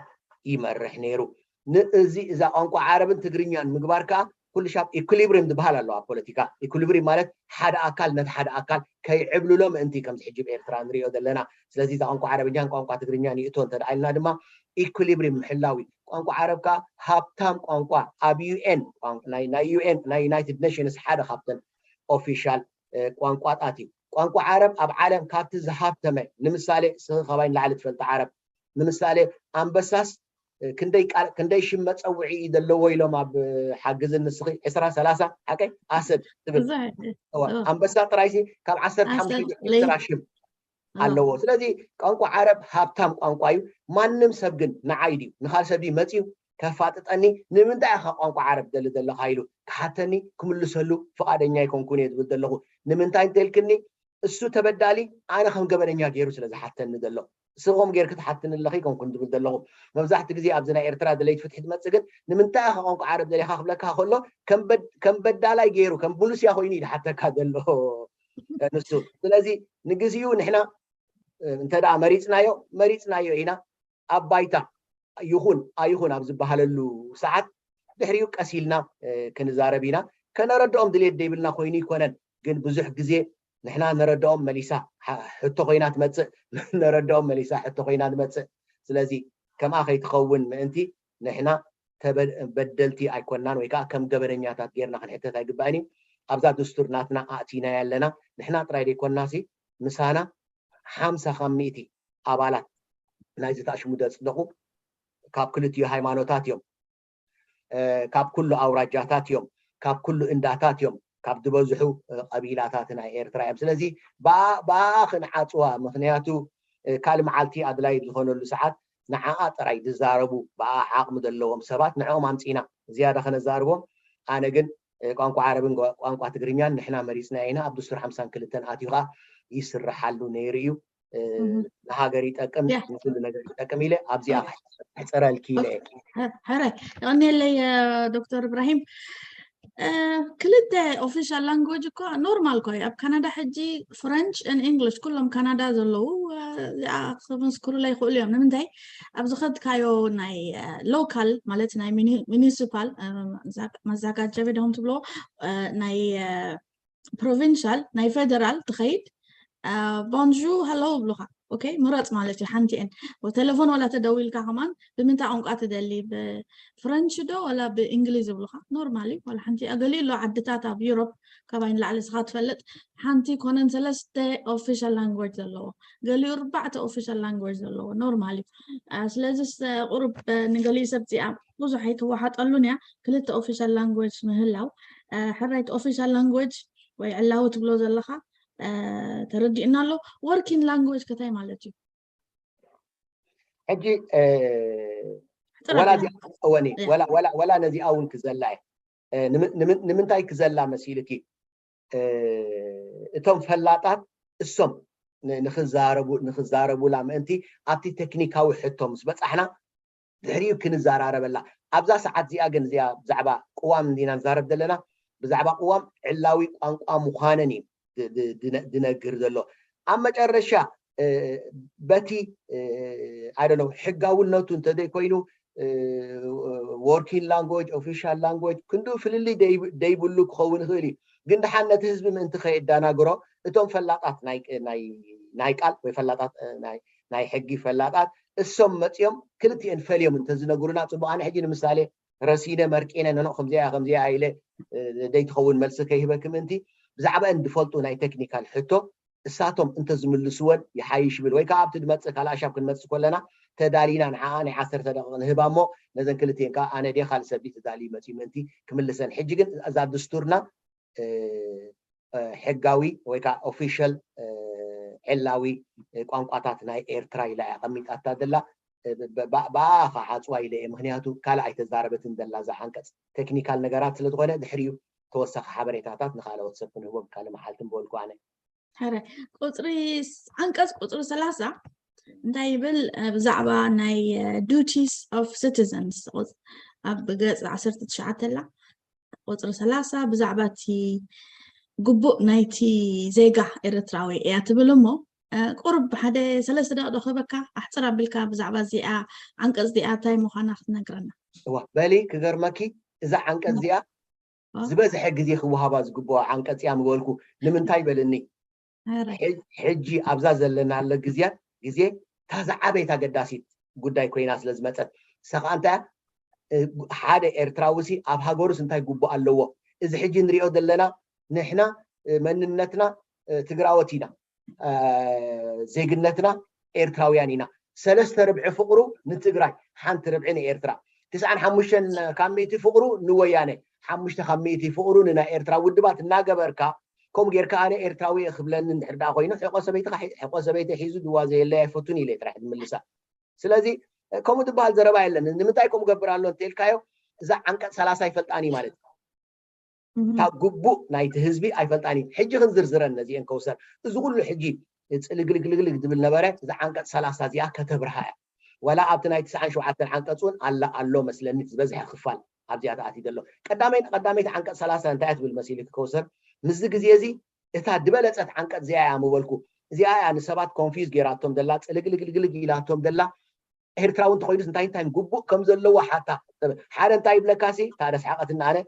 ይመርሕ ነይሩ። ንእዚ እዛ ቋንቋ ዓረብን ትግርኛን ምግባር ከዓ ኩሉ ሻብ ኢኩሊብሪም ዝበሃል ኣለዎ ኣብ ፖለቲካ። ኢኩሊብሪም ማለት ሓደ ኣካል ነቲ ሓደ ኣካል ከይዕብልሎ ምእንቲ ከምዚ ሕጂ ብኤርትራ ንሪኦ ዘለና። ስለዚ እዛ ቋንቋ ዓረብኛን ቋንቋ ትግርኛን ይእቶ እንተ ደኣ ኢልና ድማ ኢኩሊብሪም ምሕላው እዩ። ቋንቋ ዓረብ ከዓ ሃብታም ቋንቋ ኣብ ዩ ኤን ናይ ዩ ኤን ናይ ዩናይትድ ኔሽንስ ሓደ ካብተን ኦፊሻል ቋንቋታት እዩ። ቋንቋ ዓረብ ኣብ ዓለም ካብቲ ዝሃብተመ ንምሳሌ ስኺ ካባይ ንላዕሊ ትፈልጣ ዓረብ ንምሳሌ ኣንበሳስ ክንደይ ቃል ክንደይ ሽም መፀውዒ እዩ ዘለዎ ኢሎም ኣብ ሓግዝን ንስኺ ዕስራ ሰላሳ ሓቀይ ኣሰድ ትብል ኣንበሳ ጥራይሲ ካብ ዓሰርተ ሓሙሽተ ሽም ኣለዎ። ስለዚ ቋንቋ ዓረብ ሃብታም ቋንቋ እዩ። ማንም ሰብ ግን ንዓይ ድዩ ንኻል ሰብ ድዩ መፅዩ ከፋጥጠኒ ንምንታይ ኢኻ ቋንቋ ዓረብ ደሊ ዘለኻ ኢሉ ክሓተኒ ክምልሰሉ ፍቓደኛ ኣይኮንኩን እየ ዝብል ዘለኹ። ንምንታይ እንተልክኒ እሱ ተበዳሊ ኣነ ከም ገበነኛ ገይሩ ስለ ዝሓተኒ ዘሎ ንስኹም ጌርክ ትሓትኒ ኣለኺ ኮንኩን ዝብል ዘለኹ። መብዛሕቲ ግዜ ኣብዚ ናይ ኤርትራ ደለይቲ ፍትሒ ትመፅእ ግን ንምንታይ ኢኻ ቋንቋ ዓረብ ደሊኻ ክብለካ ከሎ ከም በዳላይ ገይሩ ከም ቡሉስያ ኮይኑ እዩ ዝሓተካ ዘሎ ንሱ። ስለዚ ንግዚኡ ንሕና እንተ ደኣ መሪፅናዮ መሪፅናዮ ኢና ኣብ ባይታ ይኹን ኣይኹን ኣብ ዝበሃለሉ ሰዓት ድሕሪኡ ቀስ ኢልና ክንዛረብ ኢና። ከነረድኦም ድሌት ደይብልና ኮይኑ ይኮነን ግን ብዙሕ ግዜ ንሕና ንረድኦም መሊሳ ሕቶ ኮይና ትመፅእ ነረድኦም መሊሳ ሕቶ ኮይና ትመፅእ። ስለዚ ከምኣ ከይትኸውን ምእንቲ ንሕና በደልቲ ኣይኮናን ወይ ከዓ ከም ገበነኛታት ጌርና ክንሕተት ኣይግባእን እዩ። ኣብዛ ድስቱር ናትና ኣእቲና ያለና ንሕና ጥራይ ደይኮናሲ ምሳና ሓምሳ ካብ ሚእቲ ኣባላት ናይዚ ተኣሽሙ ዘፅደቑ ካብ ክልቲኡ ሃይማኖታት እዮም። ካብ ኩሉ ኣውራጃታት እዮም፣ ካብ ኩሉ እንዳታት እዮም፣ ካብ ዝበዝሑ ቀቢላታት ናይ ኤርትራ እዮም። ስለዚ ብኣ ክንዓፅዋ ምክንያቱ ካልእ መዓልቲ ኣድላይ ዝኾነሉ ሰዓት ንዓኣ ጥራይ ዝዛረቡ ብኣ ዓቕሚ ዘለዎም ሰባት ንዕኦም ኣምፂና ዝያዳ ከነዛርቦም። ኣነ ግን ቋንቋ ዓረብን ቋንቋ ትግርኛን ንሕና መሪፅና ኢና ኣብ ድስቱር ሓምሳን ክልተን ኣትዩ ከዓ ይስርሓሉ ነይሩ እዩ። ንሃገር ይጠቅም ንኩሉ ነገር ይጠቅም ኢለ ኣብዚኣ ሕፀረልኪ ኢለ። ሕራይ ቀኒለይ ዶክተር እብራሂም። ክልተ ኦፊሻል ላንጉጅ እኳ ኖርማል እኳ ኣብ ካናዳ ሕጂ ፍረንች ን ኢንግሊሽ ኩሎም ካናዳ ዘለዉ እዚኣ ክምስክሩላ ይኽእሉ እዮም። ንምንታይ ኣብ ዝኸድካዮ ናይ ሎካል ማለት ናይ ሚኒሲፓል መዛጋጃ ቤት ዶም ትብሎ ናይ ፕሮቪንሻል ናይ ፌደራል ትኸይድ ቦንጁ ሃለው ይብሉኻ። ኦኬ ምረፅ ማለት እዩ። ሓንቲ እን ቴሌፎን ዋላ ተደዊልካ ከማን ብምንታይ ቋንቋ ትደሊ ብፍረንች ዶ ዋላ ብእንግሊዝ ይብሉኻ። ኖርማል እዩ። ዋላ ሓንቲ ገሊኡ ኣሎ ዓድታት ኣብ ዩሮፕ ካባይ ንላዕሊ ስኻ ትፈልጥ ሓንቲ ኮነን ሰለስተ ኦፊሻል ላንጉጅ ዘለዎ ገሊኡ ኣርባዕተ ኦፊሻል ላንጉጅ ዘለዎ ኖርማል እዩ። ስለዚ ቁሩብ ንገሊኡ ሰብ እዚኣ ብዙሕ ኣይትወሓጠሉን እያ። ክልተ ኦፊሻል ላንጉጅ ምህላው ሕራይቲ ኦፊሻል ላንጉጅ ወይ ዕላዊ ትብሎ ዘለኻ ተረዲእና ኣሎ። ወርኪን ላንጉጅ ከታይ ማለት እዩ? ሕጂ ወላ ነዚኣ እውን ክዘላ እየ። ንምንታይ ክዘላ መሲልኪ? እቶም ፈላጣት እሶም ንክዛረቡላ ምእንቲ ኣብቲ ቴክኒካዊ ሕቶ ምስ በፃሕና ድሕሪኡ ክንዘራረበላ። ኣብዛ ሰዓት እዚኣ ግን እዚኣ ብዛዕባ ቅዋም እንዲና ንዛረብ ዘለና። ብዛዕባ ቅዋም ዕላዊ ቋንቋ ምዃነን እዩ ዝነግር ዘሎ። ኣብ መጨረሻ በቲ ኣይደለው ሕጋውነቱ እንተዘይኮይኑ ወርኪን ላንጎጅ ኦፊሻል ላንጎጅ ክንዱ ፍልልይ ደይብሉ ክኸውን ይኽእል እዩ። ግን ድሓን ነቲ ህዝቢ ምእንቲ ከየዳናግሮ እቶም ፈላጣት ናይ ቃል ወይ ፈላጣት ናይ ሕጊ ፈላጣት እሶም መፅኦም ክልቲኤን ፈልዮም እንተዝነግሩና ፅቡቅ። ኣነ ሕጂ ንምሳሌ ረሲነ መርቂነ ነኖ ከምዚኣ ከምዚኣ ኢለ ደይትኸውን መልሲ ከይህበኪ ምእንቲ ብዛዕባአን ዝፈልጡ ናይ ቴክኒካል ሕቶ እሳቶም እንተዝምልስወን ይሓይሽ ብል ወይ ከዓ ኣብቲ ዝመፅእ ካልእ ኣሻብ ክንመፅእ ከለና ተዳሊና ንዓኣ ናይ ዓሰርተ ደቂቕ ንህባ እሞ ነዘን ክልቲኤን ከዓ ኣነ ድየ ካልእ ሰብ ድዩ ተዳልዩ መፅዩ ምእንቲ ክምልሰን። ሕጂ ግን እዛ ድስቱርና ሕጋዊ ወይ ከዓ ኦፊሻል ዕላዊ ቋንቋታት ናይ ኤርትራ ኢላ እያ ኣቐሚጣታ ዘላ። ብኣ ከዓ ዓፅዋ ኢለ እየ። ምክንያቱ ካልእ ኣይተዛረበትን ዘላ እዛ ዓንቀፅ ቴክኒካል ነገራት ስለዝኾነ ድሕሪኡ ተወሳኺ ሓበሬታታት ንካልኦት ሰብ ክንህቦም ካልእ መዓልቲ ምበልኩ ኣነ። ሕረ ቁፅሪ ዓንቀፅ ቁፅሪ ሰላሳ እንታይ ይብል? ብዛዕባ ናይ duties of citizens ኣብ ገፅ ዓሰርተ ትሽዓተ ኣላ ቁፅሪ ሰላሳ ብዛዕባ እቲ ግቡእ ናይቲ ዜጋ ኤርትራዊ እያ ትብል እሞ፣ እ፣ ቁሩብ ሓደ ሰለስተ ደቂቕ ዶ ክህበካ፣ ኣሕጽር ኣቢልካ ብዛዕባ እዚኣ ዓንቀጽ እዚኣ እንታይ ምዃና ክትነግረና? እዋ፣ በሊ ክገርመኪ፣ እዛ ዓንቀጽ እዚኣ ኦ። ዝበዝሐ ግዜ ክወሃባ ዝግብኦ ዓንቀጽ እያ ምበልኩ። ንምንታይ በልኒ? ሕጂ ኣብዛ ዘለናለ ግዜያት ግዜ እታ ዝዓበየት ኣገዳሲት ጉዳይ ኮይና ስለ ዝመፀት፣ ንሳ ከዓ እንታይ እያ? ሓደ ኤርትራዊ ሲ ኣብ ሃገሩስ እንታይ ግቡእ ኣለዎ? እዚ ሕጂ ንሪኦ ዘለና ንሕና መንነትና ትግራዎት ኢና፣ ዜግነትና ኤርትራውያን ኢና። ሰለስተ ርብዒ ፍቅሩ ንትግራይ፣ ሓንቲ ርብዒ ንኤርትራ። ትስዓን ሓሙሽተን ካብ ሚእቲ ፍቅሩ ንወያነ፣ ሓሙሽተ ካብ ሚእቲ ፍቅሩ ንናይ ኤርትራ ውድባት እናገበርካ፣ ከምኡ ጌርካ ኣነ ኤርትራዊ እየ ክብለኒ እንድሕር ደኣ ኮይኑ፣ ሕቆ ሰበይትኻ ሒ- ሕቆ ሰበይቲ ሒዙ ድዋ ዘየለይ ኣይፈቱን ኢለ ጥራሕ ዝምልሳ። ስለዚ ከምኡ ዝበሃል ዘረባ የለን። ንምንታይ ከምኡ ገብር ኣሎ እንተልካዮ፣ እዛ ዓንቀጽ ሰላሳ ኣይፈልጣን እዩ ማለት እዩ። እታ ግቡእ ናይቲ ህዝቢ ኣይፈልጣን እዩ። ሕጂ ክንዝርዝረን ነዚአን ከውሰር፣ እዚ ኩሉ ሕጂ ፅልግልግልግልግ ዝብል ነበረ። እዛ ዓንቀጽ ሰላሳ እዚኣ ከተብርሃ እያ። ዋላ ኣብቲ ናይ ትስዓን ሸውዓተን ዓንቀጽ እውን ኣላ ኣሎ መስለኒ ዝበዝሐ ክፋል ኣብዚኣ ተኣትዩ ዘሎ። ቀዳመይቲ ቀዳመይቲ ዓንቀጽ ሰላሳ እንታይ እያ ትብል መሲልኪ ከውሰር? ምስዚ ግዜ እዚ እታ ዝበለጸት ዓንቀጽ እዚኣ እያ ምበልኩ። እዚኣ እያ ንሰባት ኮንፊዝ ጌራቶም ዘላ፣ ጽልግልግልግልግ ኢላቶም ዘላ። ኤርትራዊ እንተኾይኑስ እንታይ እንታይ ግቡእ ከም ዘለዎ ሓታ። ሓደ እንታይ ይብለካ ሲ፣ እታ ደስሓቐትና ኣነ፣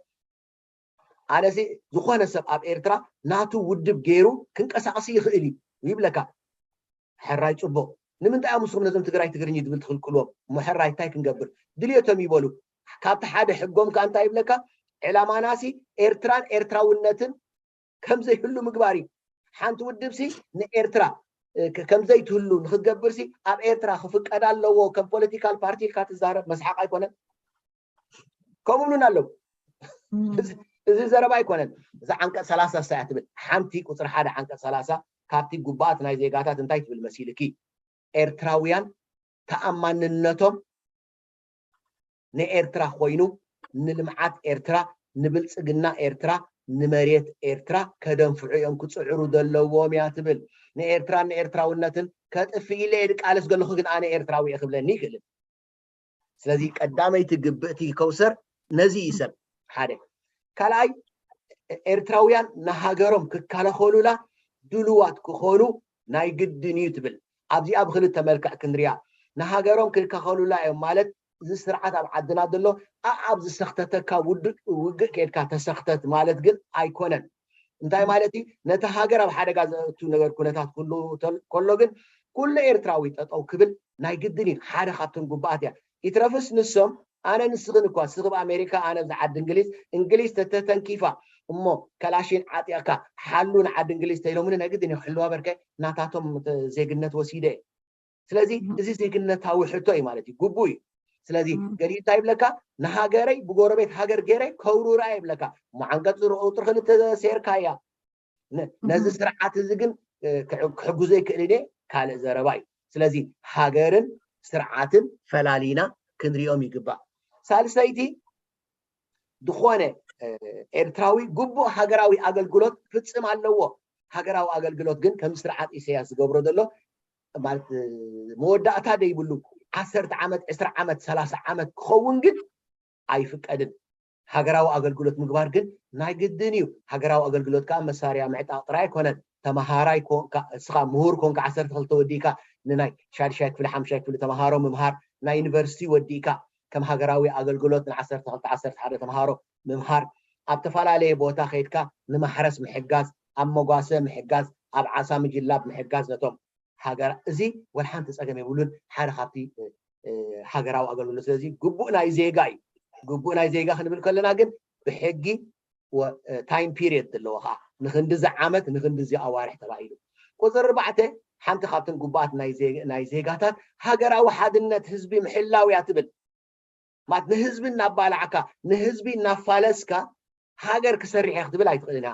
ኣነ ሲ ዝኾነ ሰብ ኣብ ኤርትራ ናቱ ውድብ ገይሩ ክንቀሳቐስ ይኽእል እዩ ይብለካ። ሕራይ ጽቡቕ። ንምንታይ እዮም ንስኹም ነዞም ትግራይ ትግርኝ ዝብል ትኽልክልዎም? እሞ ሕራይ እንታይ ክንገብር? ድልየቶም ይበሉ። ካብቲ ሓደ ሕጎም ከኣ እንታይ ይብለካ? ዕላማና ሲ ኤርትራን ኤርትራውነትን ከም ዘይህሉ ምግባር እዩ። ሓንቲ ውድብ ሲ ንኤርትራ እ፣ ከ- ከም ዘይትህሉ ንክትገብር ሲ ኣብ ኤርትራ ክፍቀድ ኣለዎ። ከም ፖለቲካል ፓርቲ ኢልካ ትዛረብ መስሓቕ ኣይኮነን። ከምኡ ብሉና ኣለዉ። እዚ- እዚ ዘረባ ኣይኮነን። እዛ ዓንቀጽ ሰላሳ እሳ እያ ትብል። ሓንቲ ቁጽሪ ሓደ ዓንቀጽ ሰላሳ ካብቲ ግቡኣት ናይ ዜጋታት እንታይ ትብል መሲልኪ? ኤርትራውያን ተኣማንነቶም ንኤርትራ ኮይኑ፣ ንልምዓት ኤርትራ፣ ንብልጽግና ኤርትራ፣ ንመሬት ኤርትራ ከደንፍዑ እዮም ክጽዕሩ ዘለዎም እያ ትብል። ንኤርትራን ንኤርትራውነትን ከጥፍእ ኢለ እየ ድቃለስ ዘለኹ፣ ግን ኣነ ኤርትራዊ እየ ክብለኒ ይኽእልን። ስለዚ ቀዳመይቲ ግብእቲ ከውሰር ነዚ እዩ ሰብ ሓደ። ካልኣይ፣ ኤርትራውያን ንሃገሮም ክከላኸሉላ ድሉዋት ክኾኑ ናይ ግድን እዩ ትብል። ኣብዚኣ ብክልተ መልክዕ ክንሪኣ፣ ንሃገሮም ክከላኸሉላ እዮም ማለት፣ እዚ ስርዓት ኣብ ዓድና ዘሎ ኣኣብ ዝሰክተተካ ውድእ ውግእ ከድካ ተሰክተት ማለት ግን ኣይኮነን። እንታይ ማለት እዩ? ነቲ ሃገር ኣብ ሓደጋ ዘእቱ ነገር ኩነታት ኩሉ ተል- ከሎ ግን ኩሉ ኤርትራዊ ጠጠው ክብል ናይ ግድን እዩ። ሓደ ካብቶም ግቡኣት እያ። ይትረፍስ ንሶም ኣነ ንስኽን እኳ ስኽብ ኣሜሪካ ኣነ ኣብዚ ዓዲ እንግሊዝ እንግሊዝ ተተተንኪፋ እሞ ከላሽን ዓጢቕካ ሓሉ ንዓዲ እንግሊዝ ተኢሎምኒ ናይ ግድን እዮም ክሕልዋ በርከ ናታቶም ተ- ዜግነት ወሲደ እየ። ስለዚ እዚ ዜግነታዊ ሕቶ እዩ ማለት እዩ፣ ግቡእ እዩ። ስለዚ ገሊኡ እንታይ ይብለካ? ንሃገረይ ብጎረቤት ሃገር ገይረ ከውርራ ይብለካ። እሞ ዓንቀጽ ቁጥሪ ክልተ ሴርካ እያ። ነ- ነዚ ስርዓት እዚ ግን እ፣ ክሕ- ክሕግዞ ይክእልን እየ፣ ካልእ ዘረባ እዩ። ስለዚ ሃገርን ስርዓትን ፈላሊና ክንሪኦም ይግባእ። ሳልሰይቲ ዝኾነ እ፣ ኤርትራዊ ግቡእ ሃገራዊ ኣገልግሎት ክፍጽም ኣለዎ። ሃገራዊ ኣገልግሎት ግን ከም ስርዓት ኢሳያስ ዝገብሮ ዘሎ ማለት እ፣ መወዳእታ ደይብሉ ዓሰርተ ዓመት ዕስራ ዓመት ሰላሳ ዓመት ክኸውን ግን ኣይፍቀድን። ሃገራዊ ኣገልግሎት ምግባር ግን ናይ ግድን እዩ። ሃገራዊ ኣገልግሎት ከዓ መሳርያ ምዕጣቕ ጥራይ ኣይኮነን። ተመሃራይ ኮንካ እስኻ ምሁር ኮንካ ዓሰርተ ክልተ ወዲእካ ንናይ ሻድሻይ ክፍሊ ሓምሻይ ክፍሊ ተምሃሮ ምምሃር፣ ናይ ዩኒቨርሲቲ ወዲእካ ከም ሃገራዊ ኣገልግሎት ንዓሰርተ ክልተ ዓሰርተ ሓደ ተምሃሮ ምምሃር፣ ኣብ ተፈላለየ ቦታ ከይድካ ንማሕረስ ምሕጋዝ፣ ኣብ መጓሰ ምሕጋዝ፣ ኣብ ዓሳ ምጅላብ ምሕጋዝ ነቶም ሃገራ እዚ ወላ ሓንቲ ፀገም የብሉን። ሓደ ካብቲ እ፣ ሃገራዊ ኣገልግሎት ስለዚ ግቡእ ናይ ዜጋ እዩ። ግቡእ ናይ ዜጋ ክንብል ከለና ግን ብሕጊ ታይም ፒሪየድ ዘለዎ ከዓ ንክንድዚ ዓመት ንክንድዚ ኣዋርሕ ተባሂሉ። ቁፅሪ ኣርባዕተ ሓንቲ ካብተን ግቡኣት ናይ ዜ- ናይ ዜጋታት ሃገራዊ ሓድነት ህዝቢ ምሕላው እያ ትብል። ማለት ንህዝቢ እናባላዕካ ንህዝቢ እናፋለስካ ሃገር ክሰርሕ እየ ክትብል ኣይትኽእልን እያ።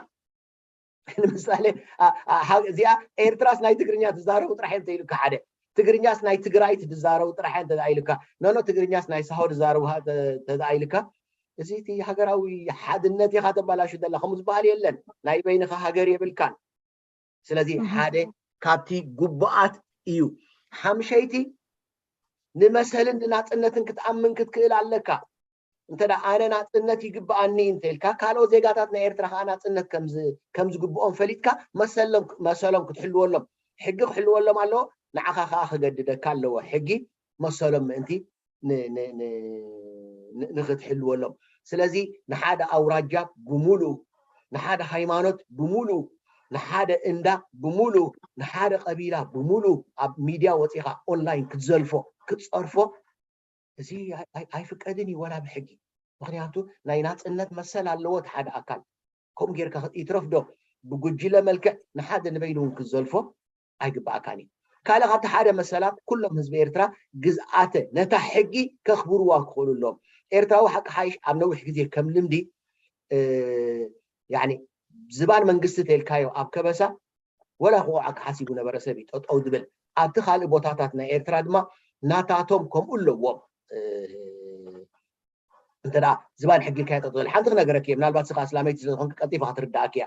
ንምሳሌ አ- አ- ሀ- እዚኣ ኤርትራስ ናይ ትግርኛ ትዛረቡ ጥራሕ እዮም ተኢሉካ ሓደ ትግርኛስ ናይ ትግራይ ትዛረቡ ጥራሕ እዮም ተዛ ኢሉካ ኖኖ ትግርኛስ ናይ ሳሆ ትዛረቡ ሀ- ተ- ተዛ ኢሉካ እዚ እቲ ሃገራዊ ሓድነት ኢኻ ተባላሹ ዘላ ከምኡ ዝበሃል የለን ናይ በይንኻ ሃገር የብልካን ስለዚ ሓደ ካብቲ ግቡኣት እዩ ሓምሸይቲ ንመሰልን ንናፅነትን ክትኣምን ክትክእል ኣለካ እንተ ኣነ ናፅነት ይግብኣኒ እንተልካ፣ ካልኦት ዜጋታት ናይ ኤርትራ ከዓ ናፅነት ከም ዝግብኦም ፈሊጥካ መሰሎም ክትሕልወሎም፣ ሕጊ ክሕልወሎም ኣለዎ። ንዓኻ ከዓ ክገድደካ ኣለዎ ሕጊ መሰሎም ምእንቲ ንክትሕልወሎም። ስለዚ ንሓደ ኣውራጃ ብምሉኡ፣ ንሓደ ሃይማኖት ብምሉኡ፣ ንሓደ እንዳ ብምሉኡ፣ ንሓደ ቀቢላ ብምሉኡ ኣብ ሚድያ ወፂኻ ኦንላይን ክትዘልፎ ክትፀርፎ እዚ ኣይፍቀድን እዩ ወላ ብሕጊ። ምክንያቱ ናይ ናፅነት መሰል ኣለዎ እቲ ሓደ ኣካል። ከምኡ ጌርካ ይትረፍ ዶ ብጉጅለ መልክዕ ንሓደ ንበይኑ እውን ክዘልፎ ኣይግባኣካን እዩ። ካልእ ካብቲ ሓደ መሰላት ኩሎም ህዝቢ ኤርትራ ግዝኣተ ነታ ሕጊ ከኽብርዋ ክኽእሉ ኣለዎም። ኤርትራዊ ሓቂ ሓይሽ ኣብ ነዊሕ ግዜ ከም ልምዲ ዝባን መንግስቲ ተልካዮ ኣብ ከበሳ ወላ ክወዓካ ሓሲቡ ነበረ ሰብ እዩ ጠጠው ዝብል። ኣብቲ ካልእ ቦታታት ናይ ኤርትራ ድማ ናታቶም ከምኡ ኣለዎም። እንተ ዝባን ሕጊ ኢልካዮ ጠጠው ሓንቲ ክነገረክ እየ። ምናልባት ስኻ እስላመይቲ ስለዝኾንክ ቀልጢፋ ክትርዳኣክ እያ።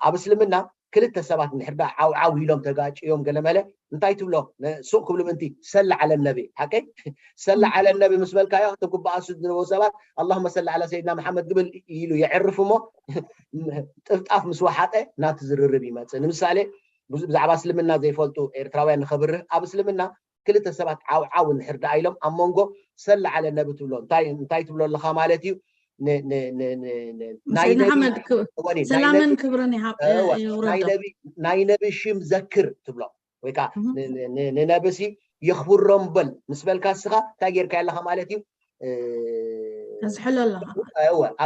ኣብ እስልምና ክልተ ሰባት እንድሕር ዳ ዓው ዓው ኢሎም ተጋጭዮም ገለመለ እንታይ ትብሎ? ሱቕ ክብሉ ምእንቲ ሰለ ዓለ ነቢ ሓቀይ ሰለ ዓለ ነቢ ምስ በልካዮ እቶም ክበኣሱ ዝነበሩ ሰባት ኣላሁመ ሰለ ዓላ ሰይድና መሓመድ ግብል ኢሉ የዕርፍ እሞ ጥፍጣፍ ምስ ወሓጠ ናቲ ዝርርብ ይመፅእ። ንምሳሌ ብዛዕባ እስልምና ዘይፈልጡ ኤርትራውያን ንኸብርህ ኣብ እስልምና ክልተ ሰባት ዓው ዓው እንድሕር ደኣ ኢሎም ኣብ መንጎ ሰለ ዓለ ነቢ ትብሎ እንታይ ትብሎ ኣለኻ ማለት እዩ። ሰላምን ክብርን ናይ ነቢ ሽም ዘክር ትብሎ ወይ ከዓ ንነብሲ የኽብሮም በል ምስ በልካ እስኻ እንታይ ጌርካ ኣለኻ ማለት እዩ። ዝሕሎ ኣለኻ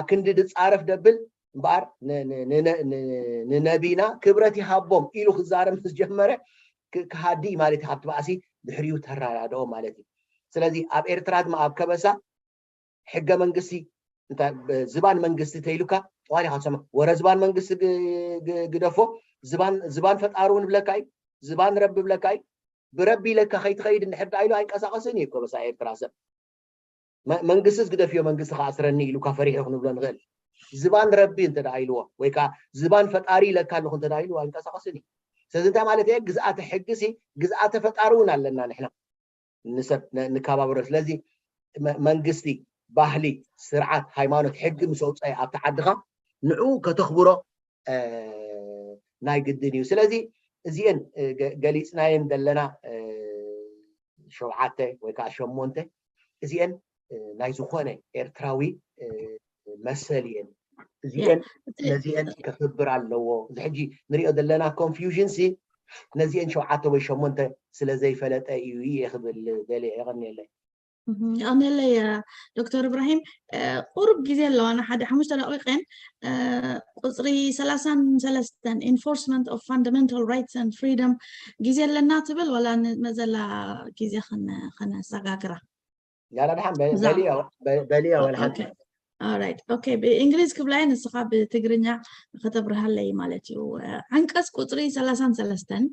ኣክንዲ ድፃረፍ ደብል እምበኣር ንነቢና ክብረት ይሃቦም ኢሉ ክዛረብ ምስ ጀመረ ክሃዲ ማለት እዩ። ካብቲ ባእሲ ድሕሪኡ ተረዳድኦ ማለት እዩ። ስለዚ ኣብ ኤርትራ ድማ ኣብ ከበሳ ሕገ መንግስቲ ዝባን መንግስቲ ተይሉካ ጠዋል ኢኻ ትሰምዕ። ወረ ዝባን መንግስቲ ግደፎ፣ ዝባን ፈጣሪ እውን ብለካ እዩ፣ ዝባን ረቢ ብለካ እዩ። ብረቢ ኢለካ ከይትኸይድ እንድሕር ደኣ ኢሉ ኣይንቀሳቐስን እዩ ከበሳ ኤርትራ ሰብ። መንግስቲስ ግደፍዮ መንግስቲ ከኣስረኒ ኢሉካ ፈሪሑ ክንብሎ ንኽእል። ዝባን ረቢ እንተ ደኣ ኢልዎ ወይ ከዓ ዝባን ፈጣሪ ኢለካ ኣለኹ እንተ ደኣ ኢልዎ ኣይንቀሳቐስን እዩ። ስለዚ እንታይ ማለት እየ? ግዝኣተ ሕጊ ሲ ግዝኣተ ፈጣሪ እውን ኣለና ንሕና ንሰብ ንከባበሮ። ስለዚ መንግስቲ ባህሊ፣ ስርዓት፣ ሃይማኖት፣ ሕጊ ምስ ኣውፀአ ኣብቲ ዓድኻ ንዕኡ ከተኽብሮ ናይ ግድን እዩ። ስለዚ እዚአን ገሊፅናየን ዘለና ሸውዓተ ወይ ከዓ ሸሞንተ እዚአን ናይ ዝኾነ ኤርትራዊ መሰል እየን። እዚአን ነዚአን ከኽብር ኣለዎ። እዚ ሕጂ ንሪኦ ዘለና ኮንፊውዥን ሲ ነዚአን ሸውዓተ ወይ ሸሞንተ ስለ ዘይፈለጠ እዩ እየ ክብል ደልየ። የቐንየለይ። ኣነለይ ዶክተር እብራሂም ቁሩብ ግዜ ኣለዋና ሓደ ሓሙሽተ ደቂቀን ቁፅሪ ሰላሳን ሰለስተን enforcement of fundamental rights and freedom ግዜ ኣለና ትብል ወላ ንመዘላ ግዜ ከነሰጋግራ ያላ ድሓን በሊያ ወላ ሓንቲ ኦራይት ኦኬ ብእንግሊዝ ክብላየ ንስኻ ብትግርኛ ከተብርሃለይ ማለት እዩ። ዓንቀፅ ቁፅሪ ሰላሳን ሰለስተን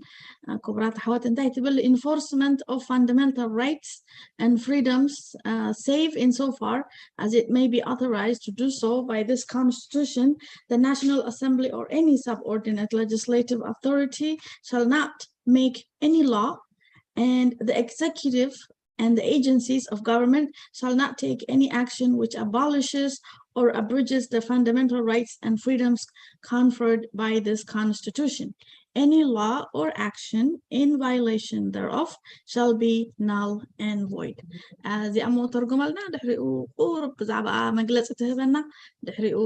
ክቡራት ኣሕዋት እንታይ ትብል? Enforcement of fundamental rights and freedoms uh, save insofar as it may be authorized to do so by this constitution, the National Assembly or any subordinate legislative authority shall not make any law and the executive and the agencies of government shall not take any action which abolishes or abridges the fundamental rights and freedoms conferred by this constitution. Any law or action in violation thereof shall be null and void. እዚኣ ሞ ተርጉመልና ድሕሪኡ ቁሩብ ብዛዕባ መግለፂ ትህበና ድሕሪኡ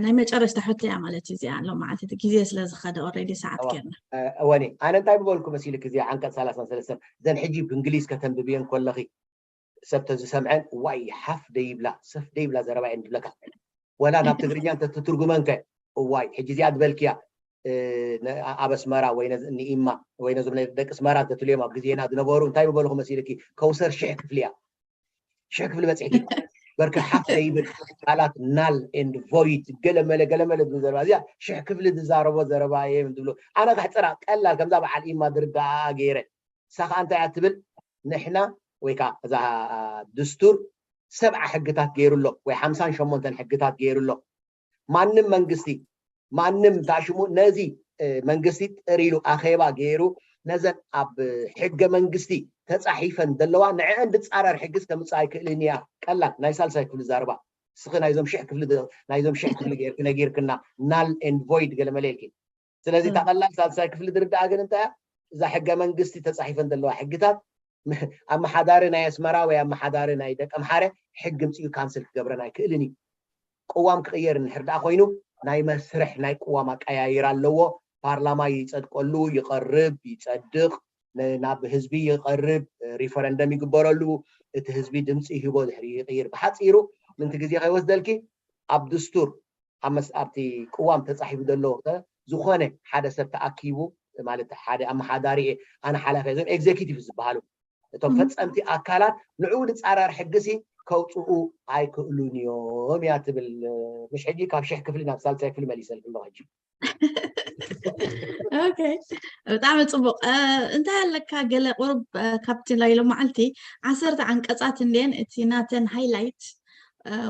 ናይ መጨረሽታ ሕቶ እያ ማለት እዩ። እዚኣ ሎማዓንቲ እቲ ግዜ ስለ ዝኸደ ኦሬዲ ሰዓት ጌርና። እወኒ ኣነ እንታይ ምበልኩ መሲልክ እዚኣ ዓንቀፅ ሰላሳን ሰለስተን ዘን ሕጂ ብእንግሊዝ ከተንብብየን ከለኺ ሰብ ተዝሰምዐን እዋይ ሓፍ ደይብላ ሰፍ ደይብላ ዘረባ እየን ዝብለካ። ወላ ናብ ትግርኛ እንተትትርጉመን ከ እዋይ ሕጂ እዚኣ ዝበልክያ ኣብ ኣስመራ ወይ ንኢማ ወይ ነዞም ደቂ ኣስመራ እንተትልዮም ኣብ ግዜና ዝነበሩ እንታይ ምበልኹ መሲልኪ ከውሰር ሽሕ ክፍሊ እያ። ሽሕ ክፍሊ በፂሕኪ በርክር ሓፍ ዘይብል ቃላት ናል ኤንድ ቮይድ ገለመለ ገለመለ ዝብል ዘረባ እዚኣ ሽሕ ክፍሊ ዝዛረቦ ዘረባ እየ ዝብሉ ኣነ ከሕፅራ ቀላል ከምዛ በዓል ኢማ ዝርዳኣ ገይረ ንሳ ከዓ እንታይ እያ ትብል ንሕና ወይ ከዓ እዛ ድስቱር ሰብዓ ሕግታት ገይሩ ኣሎ ወይ ሓምሳን ሸሞንተን ሕግታት ገይሩ ኣሎ ማንም መንግስቲ ማንም ታሽሙ ነዚ መንግስቲ ጥር ኢሉ ኣኼባ ገይሩ ነዘን ኣብ ሕገ መንግስቲ ተፃሒፈን ዘለዋ ንዕአን ዝፃረር ሕግስ ከምፅእ ኣይክእልን እያ። ቀላል ናይ ሳልሳይ ክፍሊ ዛርባ። እስኺ ናይዞም ሽሕ ክፍሊ ናይዞም ሽሕ ክፍሊ ገይርኪ ነጊርክና፣ ናል ኤንድ ቮይድ ገለ መለ ኢልኪ። ስለዚ እታ ቀላል ሳልሳይ ክፍሊ ዝርዳኣ ግን እንታይ እያ? እዛ ሕገ መንግስቲ ተፃሒፈን ዘለዋ ሕግታት ኣመሓዳሪ ናይ ኣስመራ ወይ ኣመሓዳሪ ናይ ደቀምሓረ ሕጊ ምፅኡ ካንስል ክገብረን ኣይክእልን እዩ። ቅዋም ክቕየር እንድሕር ደኣ ኮይኑ ናይ መስርሕ ናይ ቅዋም ኣቀያይራ ኣለዎ። ፓርላማ ይፀድቀሉ፣ ይቐርብ፣ ይፀድቕ፣ ናብ ህዝቢ ይቐርብ፣ ሪፈረንደም ይግበረሉ፣ እቲ ህዝቢ ድምፂ ይህቦ ድሕሪ ይቕይር። ብሓፂሩ ምንቲ ግዜ ከይወስደልኪ ኣብ ድስቱር ኣብቲ ቅዋም ተፃሒፉ ዘሎ ዝኾነ ሓደ ሰብ ተኣኪቡ ማለት ሓደ ኣመሓዳሪ ኣነ ሓላፊ እዞም ኤግዜኪቲቭ ዝበሃሉ እቶም ፈፀምቲ ኣካላት ንዕኡ ዝፃረር ሕግሲ ከውፅኡ ኣይክእሉን እዮም እያ ትብል። ምሽ ሕጂ ካብ ሽሕ ክፍሊ ናብ ሳልሳይ ክፍሊ መሊሰልክ ኣለኹ ሕጂ። ኦኬ፣ ብጣዕሚ ፅቡቕ። እንታይ ኣለካ ገለ ቁሩብ ካብቲ ናይ ሎመዓልቲ ዓሰርተ ዓንቀፃት እንድየን እቲ ናተን ሃይላይት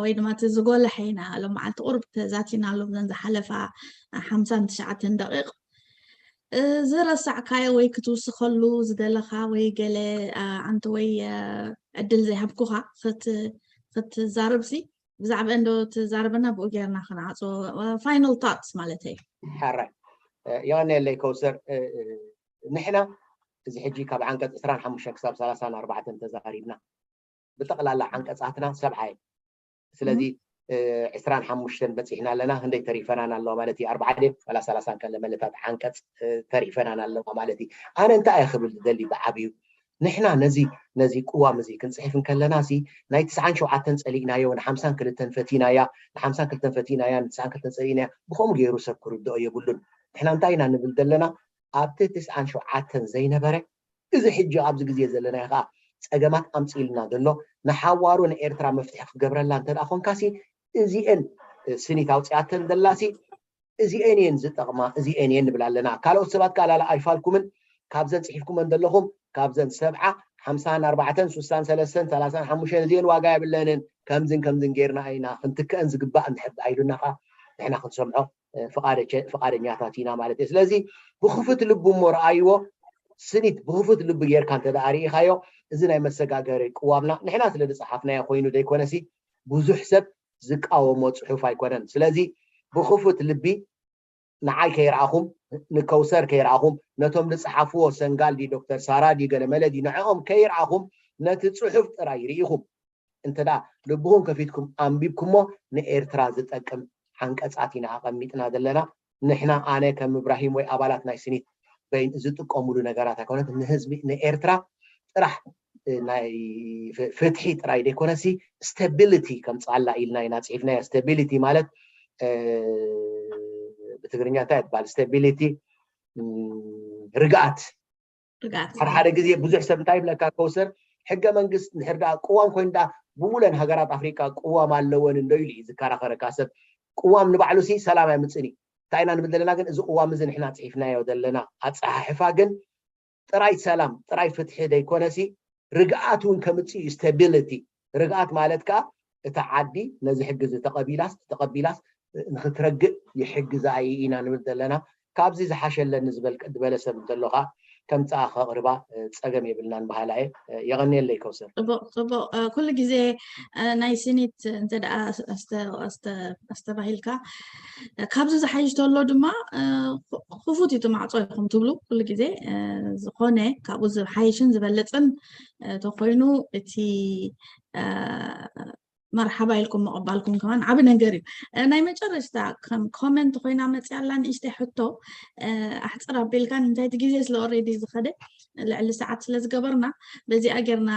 ወይ ድማ እቲ ዝጎልሐ ኢና ሎም መዓልቲ ቁሩብ ተዛቲናሎም ዘን ዝሓለፋ ሓምሳን ትሽዓተን ደቂቕ ዝረሳዕካዮ ወይ ክትውስኸሉ ዝደለኻ ወይ ገለ ኣንቲ ወይ ዕድል ዘይሃብኩኻ ክትዛረብሲ ብዛዕባ እንዶ ትዛረበና ብኡ ጌርና ክንዓፅዎ። ፋይናል ታትስ ማለት እዩ። ሓራይ የቐንየለይ ከውሰር። ንሕና እዚ ሕጂ ካብ ዓንቀፅ ዕስራን ሓሙሽተን ክሳብ ሰላሳን ኣርባዕተን ተዛሪብና። ብጠቕላላ ዓንቀፃትና ሰብዓ እየን። ስለዚ ዕስራን ሓሙሽተን በፂሕና ኣለና። ክንደይ ተሪፈናን ኣለዋ ማለት እዩ? ኣርባዓ ድየን ዋላ ሰላሳን ከለ መለታት ዓንቀፅ ተሪፈናን ኣለዋ ማለት እዩ። ኣነ እንታይ እየ ክብል ዝደሊ ብዓብዩ ንሕና ነዚ ነዚ ቅዋም እዚ ክንፅሕፍ እንከለና ሲ ናይ ትስዓን ሸውዓተን ፀሊእናዮ ንሓምሳን ክልተን ፈቲናያ ንሓምሳን ክልተን ፈቲናያ ንትስዓን ክልተን ፀሊእናያ ብከምኡ ገይሩ ሰብ ክርድኦ የብሉን። ንሕና እንታይ ኢና ንብል ዘለና ኣብቲ ትስዓን ሸውዓተን ዘይነበረ እዚ ሕጂ ኣብዚ ግዜ ዘለናዮ ከዓ ፀገማት ኣምፅኢልና ዘሎ ንሓዋሩ ንኤርትራ መፍትሒ ክትገብረላ እንተ ኮንካሲ እዚአን ስኒት ኣውፅኣተን ዘላሲ እዚአን እየን ዝጠቕማ እዚአን እየን ንብል ኣለና። ካልኦት ሰባት ከዓ ላላ ኣይፋልኩምን ካብዘን ፅሒፍኩመን ዘለኹም ካብዘን ሰብዓ ሓምሳን ኣርባዕተን ሱሳን ሰለስተን ሰላሳን ሓሙሽተን እዚአን ዋጋ የብለንን ከምዝን ከምዝን ጌርና ኢና ክንትክአን ዝግባእ እንድሕር ኢሉና ከዓ ንሕና ክንሰምዖ ፍቓደኛታት ኢና ማለት እዩ። ስለዚ ብክፉት ልቡ እሞ ረኣይዎ ስኒት ብክፉት ልቢ ጌርካ እንተ ደኣ ርኢኻዮ እዚ ናይ መሰጋገሪ ቅዋምና ንሕና ስለ ዝፀሓፍናዮ ኮይኑ ዘይኮነሲ ብዙሕ ሰብ ዝቃወሞ ፅሑፍ ኣይኮነን። ስለዚ ብክፉት ልቢ ንዓይ ከይረኣኹም ንከውሰር ከይረኣኹም ነቶም ዝፀሓፍዎ ሰንጋል ዲ ዶክተር ሳራ ዲ ገለመለ ዲ ንዕኦም ከይረኣኹም ነቲ ፅሑፍ ጥራይ ርኢኹም እንተ ልብኹም ከፊትኩም ኣንቢብኩሞ ንኤርትራ ዝጠቅም ሓንቀፃት ኢና ኣቐሚጥና ዘለና። ንሕና ኣነ ከም እብራሂም ወይ ኣባላት ናይ ስኒት በይን ዝጥቀሙሉ ነገራት ኣይኮነት ንህዝቢ ንኤርትራ ጥራሕ ናይ ፍትሒ ጥራይ ዘይኮነሲ ስታቢሊቲ ከምፅኣላ ኢልና ኢና ፅሒፍናዮ። ስታቢሊቲ ማለት ብትግርኛ እንታይ ትበሃል? ስታቢሊቲ ርግኣት። ሓደ ሓደ ግዜ ብዙሕ ሰብ እንታይ ይብለካ ከውሰር ሕገ መንግስት ንሕር ደኣ ቅዋም ኮይኑ ደኣ ብሙለን ሃገራት ኣፍሪቃ ቅዋም ኣለወን እንዶ ኢሉ እዩ ዝከራኸረካ ሰብ። ቅዋም ንባዕሉ ሲ ሰላም ኣየምፅእን እዩ። እንታይ ኢና ንብል ዘለና ግን እዚ ቅዋም እዚ ንሕና ፅሒፍናዮ ዘለና ኣፀሓሕፋ ግን ጥራይ ሰላም ጥራይ ፍትሒ ዘይኮነሲ ርግኣት እውን ከምፅእ እዩ። ስታቢሊቲ ርግኣት ማለት ከዓ እታ ዓዲ ነዚ ሕጊ እዚ ተቐቢላስ ተቐቢላስ ንክትረግእ ይሕግዛ እዩ ኢና ንብል ዘለና። ካብዚ ዝሓሸለኒ ዝበለ ሰብ እንተሎ ከዓ ከምፅኣ ከቕርባ ፀገም የብልናን በሃላ እየ። የቐንየለይ ከውሰር። ፅቡቕ ፅቡቕ። ኩሉ ግዜ ናይ ስኒት እንተ ደኣ ኣስተባሂልካ ካብዚ ዝሓይሽ ተሎ ድማ ክፉት እዩ ማዕፆ ኢኹም ትብሉ ኩሉ ግዜ። ዝኾነ ካብኡ ዝሓይሽን ዝበለፅን ተኮይኑ እቲ መርሓባ ኢልኩም ምቕባልኩም ከማን ዓቢ ነገር እዩ። ናይ መጨረሽታ ከም ኮመንት ኮይና መፅያ ኣላ ንእሽተይ ሕቶ ኣሕፅር ኣቢልካ እንታይ እቲ ግዜ ስለ ኦሬዲ ዝኸደ ልዕሊ ሰዓት ስለ ዝገበርና በዚኣ ጌርና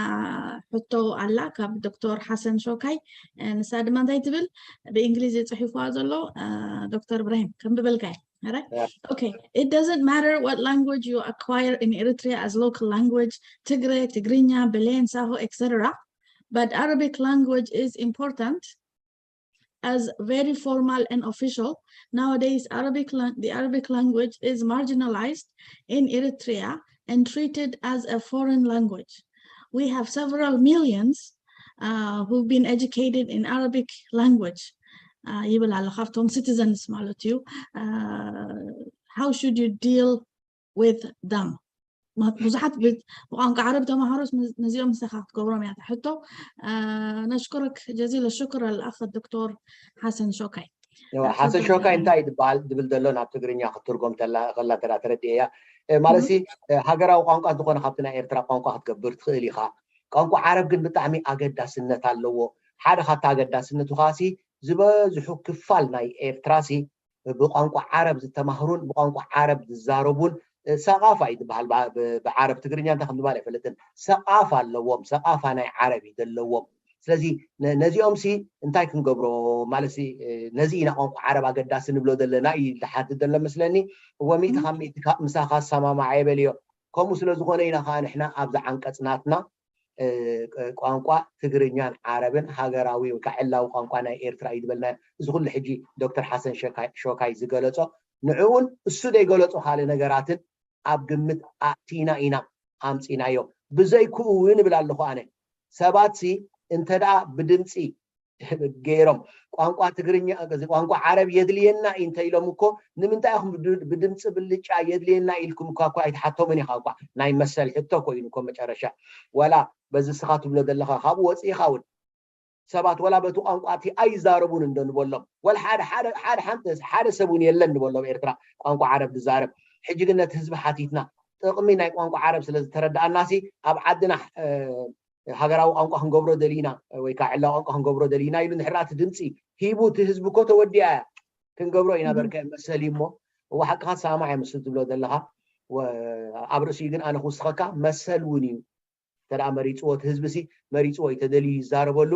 ሕቶ ኣላ ካብ ዶክተር ሓሰን ሾካይ። ንሳ ድማ እንታይ ትብል ብእንግሊዝ ጽሒፍዋ ዘሎ ዶክተር እብራሂም ከም ብበልካይ Okay, it doesn't matter what language you acquire in Eritrea as local language, Tigray, Tigrinya, Belen, Saho, et cetera. But Arabic language is important as very formal and official. Nowadays, Arabic the Arabic language is marginalized in Eritrea and treated as a foreign language. We have several millions uh, who've been educated in Arabic language. ይብል ኣሎ ካብቶም citizens ማለት እዩ። How should you deal with them? ብዙሓት ብቋንቋ ዓረብ ተማሃሮስ ነዚኦም ንስኻ ክትገብሮም እያ ሕቶ። ነሽኩርክ ጀዚለ ሽኩር ኣልኣኽ ዶክተር ሓሰን ሾካይ። ሓሰን ሾካይ እንታይ ዝበሃል ድብል ዘሎ ናብ ትግርኛ ክትትርጎም ከላ እንተ ተረድኤያ ማለት ሃገራዊ ቋንቋ ዝኾነ ካብቲ ናይ ኤርትራ ቋንቋ ክትገብር ትኽእል ኢኻ። ቋንቋ ዓረብ ግን ብጣዕሚ ኣገዳስነት ኣለዎ። ሓደ ካብቲ ኣገዳስነቱ ከዓሲ ዝበዝሑ ክፋል ናይ ኤርትራሲ ብቋንቋ ዓረብ ዝተማህሩን ብቋንቋ ዓረብ ዝዛረቡን ሰቓፋ እዩ ዝበሃል ብዓረብ። ትግርኛ እንታይ ከም ዝበሃል ኣይፈልጥን። ሰቓፋ ኣለዎም። ሰቓፋ ናይ ዓረብ እዩ ዘለዎም። ስለዚ ነዚኦም ሲ እንታይ ክንገብሮ ማለት ነዚ ኢና ቋንቋ ዓረብ ኣገዳሲ ንብሎ ዘለና እዩ ዝሓትት ዘሎ መስለኒ። እወ ሚእቲ ካብ ሚእቲ ምሳኻ ሰማማዕ የበልዮ። ከምኡ ስለ ዝኾነ ኢና ከዓ ንሕና ኣብዚ ዓንቀፅ ናትና ቋንቋ ትግርኛን ዓረብን ሃገራዊ ወይ ከዓ ዕላዊ ቋንቋ ናይ ኤርትራ እዩ ዝበልና። እዚ ኩሉ ሕጂ ዶክተር ሓሰን ሾካይ ዝገለፆ ንዕኡን እሱ ዘይገለፆ ካልእ ነገራትን ኣብ ግምት ኣእቲና ኢና ኣምፂናዮ። ብዘይክኡ እውን እብል ኣለኹ ኣነ ሰባት ሲ እንተ ደኣ ብድምፂ ገይሮም ቋንቋ ትግርኛ ቋንቋ ዓረብ የድልየና እዩ እንተ ኢሎም እኮ ንምንታይ ኢኹም ብድምፂ ብልጫ የድልየና ኢልኩም እኳ እኳ ኣይትሓቶምን ኢኻ እኳ ናይ መሰል ሕቶ እኮ እዩ እኮ መጨረሻ ዋላ በዚ ስኻ ትብሎ ዘለኻ ካብኡ ወፂእኻ እውን ሰባት ወላ በቲ ቋንቋ እቲ ኣይዛረቡን እንዶ ንበሎም ወላ ሓደ ሓደ ሓደ ሓንቲ ሓደ ሰብ እውን የለን ንበሎም ኤርትራ ቋንቋ ዓረብ ዝዛረብ ሕጂ ግን ነቲ ህዝቢ ሓቲትና ጥቕሚ ናይ ቋንቋ ዓረብ ስለ ዝተረዳኣናሲ ኣብ ዓድና ሃገራዊ ቋንቋ ክንገብሮ ደሊና ወይ ከዓ ዕላዊ ቋንቋ ክንገብሮ ደሊና ኢሉ እንድሕር እቲ ድምፂ ሂቡ እቲ ህዝቢ እኮ ተወዲኣ እያ ክንገብሮ ኢና በርከ መሰል እዩ እሞ እዋ ሓቅኻ ሰማማዕ እየ ምስ ትብሎ ዘለኻ ኣብ ርእሲኡ ግን ኣነ ክውስኸካ መሰል እውን እዩ እንተ ደኣ መሪፅዎ እቲ ህዝቢ ሲ መሪፅዎ እዩ ተደልዩ ይዛረበሉ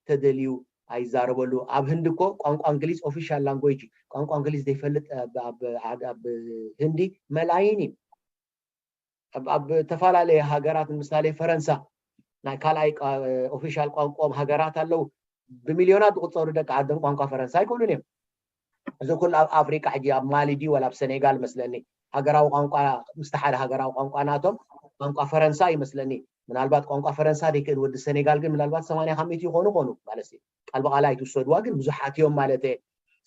ተደልዩ ኣይዛረበሉ ኣብ ህንዲ እኮ ቋንቋ እንግሊዝ ኦፊሻል ላንጉጅ ቋንቋ እንግሊዝ ዘይፈልጥ ኣብ ህንዲ መላይን እዩ ኣብ ዝተፈላለየ ሃገራት ንምሳሌ ፈረንሳ ናይ ካልኣይ ኦፊሻል ቋንቋኦም ሃገራት ኣለዉ ብሚልዮናት ዝቁፀሩ ደቂ ዓዶም ቋንቋ ፈረንሳ ኣይክእሉን እዮም እዚ ኩሉ ኣብ ኣፍሪቃ ሕጂ ኣብ ማሊ ድዩ ወላ ኣብ ሰኔጋል መስለኒ ሃገራዊ ቋንቋ ምስቲ ሓደ ሃገራዊ ቋንቋ ናቶም ቋንቋ ፈረንሳ ይመስለኒ ምናልባት ቋንቋ ፈረንሳ ዘይክእል ወዲ ሰኔጋል ግን ምናልባት ሰማንያ ካብ ሚእቲ ይኾኑ ኾኑ ማለት እዩ ቃል ብቓል ኣይትውሰድዋ ግን ብዙሓት እዮም ማለት እየ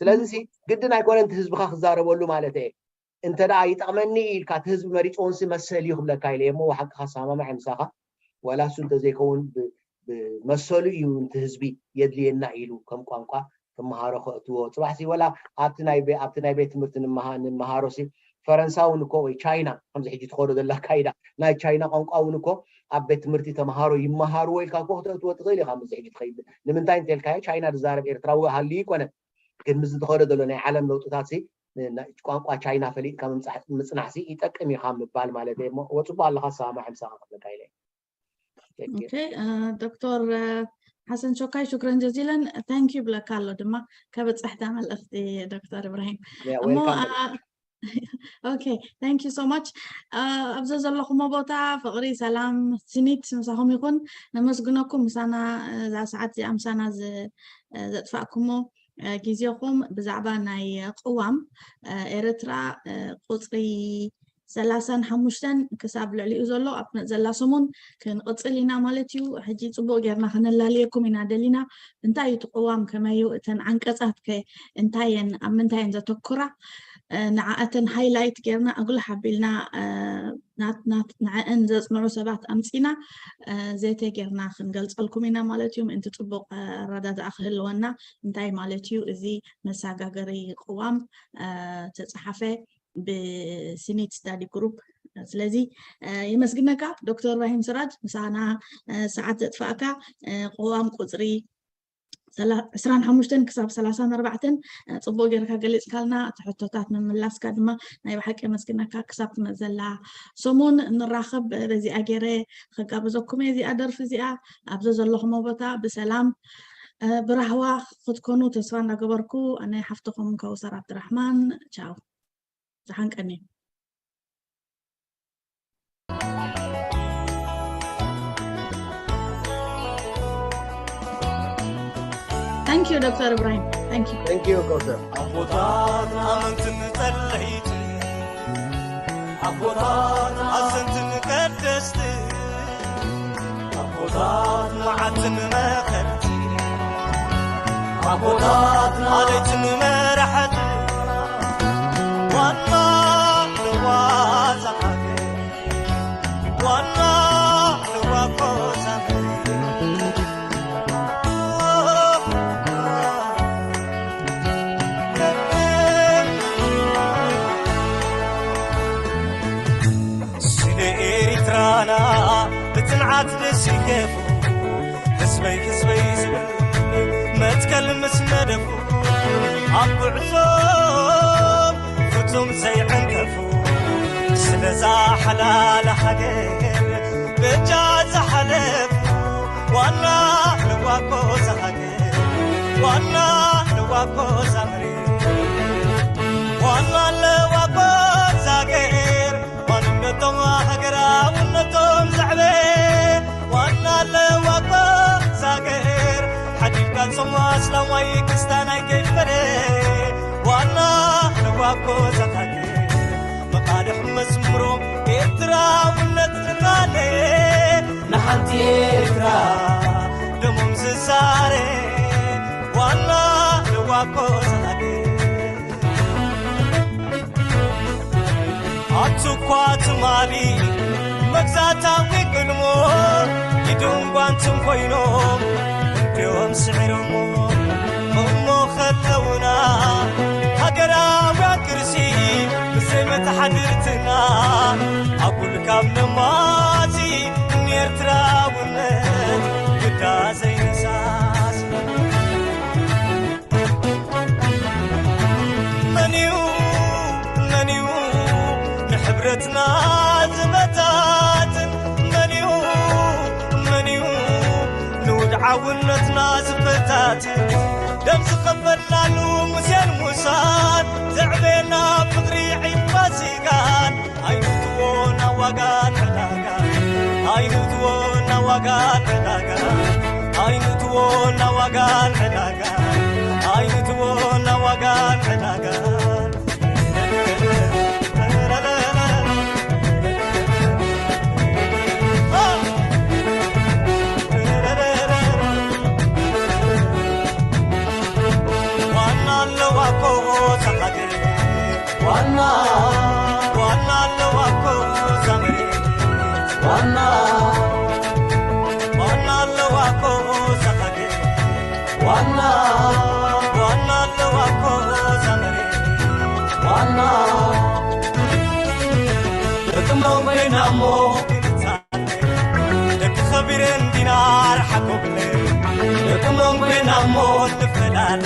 ስለዚ ግድን ኣይኮነን እቲ ህዝብኻ ክዛረበሉ ማለት እየ እንተ ደኣ ይጠቕመኒ ኢልካ እቲ ህዝቢ መሪፅዎንሲ መሰል እዩ ክብለካ ኢለ እሞ ሓቅኻ ሰማማዕ ምሳኻ ወላ እሱ እንተዘይከውን ብመሰሉ እዩ እቲ ህዝቢ የድልየና ኢሉ ከም ቋንቋ ክመሃሮ ከእትዎ ፅባሕሲ ወላ ኣብቲ ናይ ኣብቲ ናይ ቤት ትምህርቲ ንምሃሮሲ ፈረንሳ እውን እኮ ወይ ቻይና ከምዚ ሕጂ ትኸዶ ዘላ ካይዳ ናይ ቻይና ቋንቋ እውን እኮ ኣብ ቤት ትምህርቲ ተምሃሮ ይመሃርዎ ኢልካ እኮ ክተእትዎ ትኽእል ኢኻ ምዚ ሕጂ ትኸይድ ንምንታይ እንተልካዮ ቻይና ዝዛረብ ኤርትራዊ ሃልዩ ይኮነን ግን ምዚ ዝኸዶ ዘሎ ናይ ዓለም ለውጥታት ቋንቋ ቻይና ፈሊጥካ ምፅናሕሲ ይጠቅም ኢኻ ምባል ማለት እየ ወፅቡ ኣለካ ሰማማዕ ምሳኻ ክብለካ ኢለ ዶክተር ሓሰን ሾካይ ሽክረን ጀዚለን ታንኪ ብለካ ኣሎ ድማ ከበፅሕታ መልእክቲ ዶክተር እብራሂም እሞ ኦኬ ታንክ ዩ ሶ ማች ኣብዛ ዘለኹሞ ቦታ ፍቕሪ ሰላም ስኒት ምሳኹም ይኹን ነመስግነኩም ምሳና እዛ ሰዓት እዚኣ ምሳና ዘጥፋእኩሞ ግዜኹም ብዛዕባ ናይ ቅዋም ኤርትራ ቁፅሪ ሰላሳን ሓሙሽተን ክሳብ ልዕሊኡ ዘሎ ኣብ ትመፅእ ዘላ ሰሙን ክንቕፅል ኢና ማለት እዩ። ሕጂ ፅቡቕ ጌርና ከነላልየኩም ኢና ደሊና። እንታይ እዩ እቲ ቅዋም? ከመይ እዩ? እተን ዓንቀፃት ከ እንታይ እየን? ኣብ ምንታይ እየን ዘተኩራ? ንዓኣተን ሃይላይት ጌርና ኣጉልሕ ኣቢልና ንዐአን ዘፅንዑ ሰባት ኣምፂና ዘተ ጌርና ክንገልፀልኩም ኢና ማለት እዩ። ምእንቲ ፅቡቕ ኣረዳድኣ ክህልወና እንታይ ማለት እዩ እዚ መሰጋገሪ ቅዋም ተፃሓፈ ብስኒት ስታዲ ግሩፕ ስለዚ የመስግነካ ዶክተር እብራሂም ስራጅ ምሳና ሰዓት ዘጥፋእካ ቅዋም ቁፅሪ ዕስራን ሓሙሽተን ክሳብ ሰላሳን ኣርባዕተን ፅቡቅ ጌርካ ገሊፅካልና እቲ ሕቶታት ምምላስካ ድማ ናይ ብሓቂ የመስግነካ ክሳብ ትመፅእ ዘላ ሰሙን ንራኸብ በዚኣ ገይረ ከጋብዘኩም እየ እዚኣ ደርፊ እዚኣ ኣብዘ ዘለኹሞ ቦታ ብሰላም ብራህዋ ክትኮኑ ተስፋ እንዳገበርኩ ኣነ ሓፍትኹም ከውሰር ኣብድራሕማን ቻው ዝሓንቀኒ Thank you ዶክተር እብራሂም Thank you Thank you Doctor ኣቦታት ኣመንትን ጸለይቲ ኣቦታት ኣዘንትን ቀደስቲ ኣቦታት መዓትን መኸርቲ ኣቦታት ማለትን መራሕቲ ዋና ለዋዛ ሃገር ዓት ደስ ይገፉ ህዝበይ ህዝበይ ዝብል መትከል ምስ መደፉ ኣብ ጉዕዞ ፍጹም ዘይዕንከፉ ስለዛ ሓላል ሃገር በጃ ዝሓለፉ ዋና ለዋኮ ዝሃገር ዋና ለዋኮ ዛመሬ ዋና ለዋኮ ዛገር ማንነቶም ሃገራውነቶም ዘዕበ ዋና ኣለዋ እኮ እዛ ሃገር ሓዲግካ ጾማ ኣስላማይ ክስታናይ ከይፈለ ዋና ኣለዋ እኮ እዛ ሃገር መቓልሕ መዝሙሮም ኤርትራውነት ዝቃለ ንሓንቲ ኤርትራ ደሞም ዝዛረ ዋና ኣለዋ እኮ እዛ ሃገር ኣቱኳ ትማሊ መግዛእታዊ ቅድሞ ኢዱን ጓንትን ኮይኖም እንዲዮም ስዒሮሞ እሞ ከለውና ሃገራውያን ቅርሲ ብዘይ መተሓድርትና ኣጉል ካብ ነማዚ ንኤርትራውነት ግዳ ዘይነሳስ መን እዩ መን እዩ ንሕብረትና ዝበታትን መን እዩ መን እዩ ንውድዓውነትና ዝበታትን ደም ዝኸፈልናሉ ሙሴን ሙሳን ዘዕበየና ፍቕሪ ዒድ ፋሲካን ኣይንእትዎ ናብ ዋጋ ዕዳጋ ኣይንእትዎ ናብ ዋጋ ዕዳጋ ኣይንእትዎ ናብ ዋጋ ዕዳጋ ኣይንእትዎ ናብ ዋጋ ዕዳጋ ዋና ኣለዋ እኮ እዛ ሃገር ዋና ዋና ኣለዋ እኮ እዛ መሬት ዋና ዋና ኣለዋ እኮ እዛ ሃገር ዋና ዋና ኣለዋ እኮ እዛ መሬት ዋና ደቂ መን ኮይና እሞ ደቂ ኸቢረን ዲና ርሓቆብለ ደቂ መን ኮይና እሞ ንፈላለ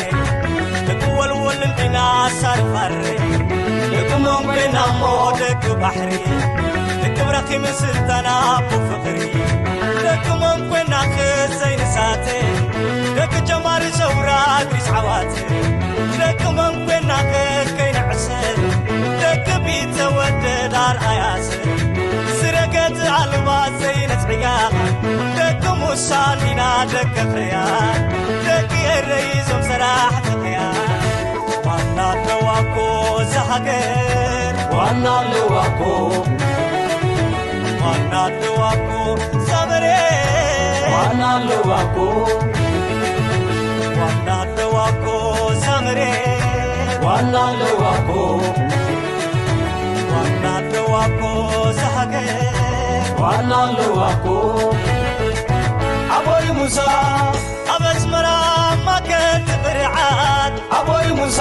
ደቂ ወልወል እንዲና ሳርፋረ ደቂ መን ኮይና እሞ ደቂ ባሕሪ ደቂ ብራኺ ምስልታና ኣቦ ፍቕሪ ደቂ መን ኮይና ክዘይንሳተ ደቂ ጀማሪ ሰውራ ግሪስ ዓዋተ ደቂ መን ኮይና ከከይንዕሰል ደቂ ቢተወደድ ኣርኣያሰ ዝረገት ኣልባ ዘይነጽዕጋ ደቂ ሙሳ እንዲና ደቂ ኽርያ ደቂ ኤረይ ዞም ሰራሕቲ ኽያ ዋና ኣለዋ እኮ እዛ ሃገር ዋና ኣለዋ እኮ ዋና ኣለዋ እኮ እዛ መሬት ዋና ኣለዋ እኮ ዋና ኣለዋ እኮ እዛ መሬት ዋና ኣለዋ እኮ ዋና ኣለዋ እኮ እዛ ሃገር ዋና ኣለዋ እኮ ኣቦይ ሙሳ ኣብ ኣስመራ ማከት ብርዓት ኣቦይ ሙሳ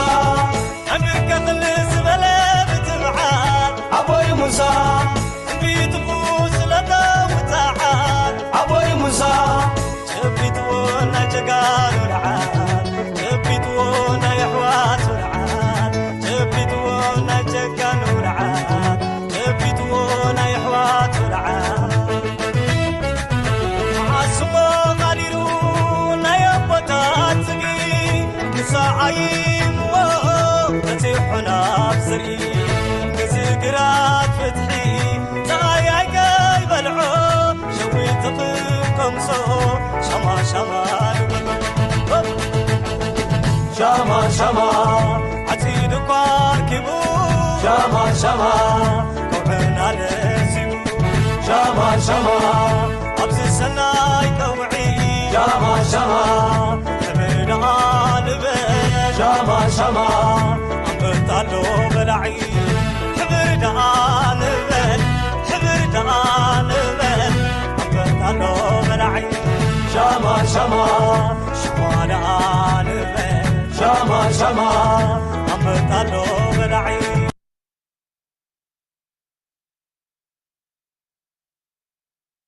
ዕምር ከኽል ዝበለ ብትብዓት ኣቦይ ሙሳ ትንቢትኹ ስለተውፅዓት ኣቦይ ሙሳ ጨቢጥዎ ናይ ጀጋኑ ልዓል ጨቢጥዎ ናይ ኣሕዋቱ ልዓል ጨቢጥዎ ናይ ጀጋኑ ልዓል ጨቢጥዎ ናይ ኣሕዋቱ ልዓል ዓስሞ ቓዲሩ ናይ ኣቦታት ዝጊ ንሳዓይምዎ በፂሑ ናብ ዝርኢ እዚ ግራት ፍትሒ ፀሃይ ኣይከይበልዖ ሸዊት ክከምሶ ሻማ ሻማ ንበሎ ሻማ ሻማ ዓፂድ እኳ ኣርኪቡ ሻማ ሻማ ከውዕና ለሲቡ ሻማ ሻማ ኣብዚ ሰናይ ቀውዒ ሻማ ሻማ ሕብሪ ደኣ ንበል ሻማ ሻማ ኣንበጣ ኣሎ በላዒ ሕብሪ ደኣ ንበል ሕብሪ ደኣ ንበል ኣንበጣ ኣሎ በላዒ ሻማ ሻማ ሻማ ደኣ ንበል ሻማ ሻማ ኣንበጣ ኣሎ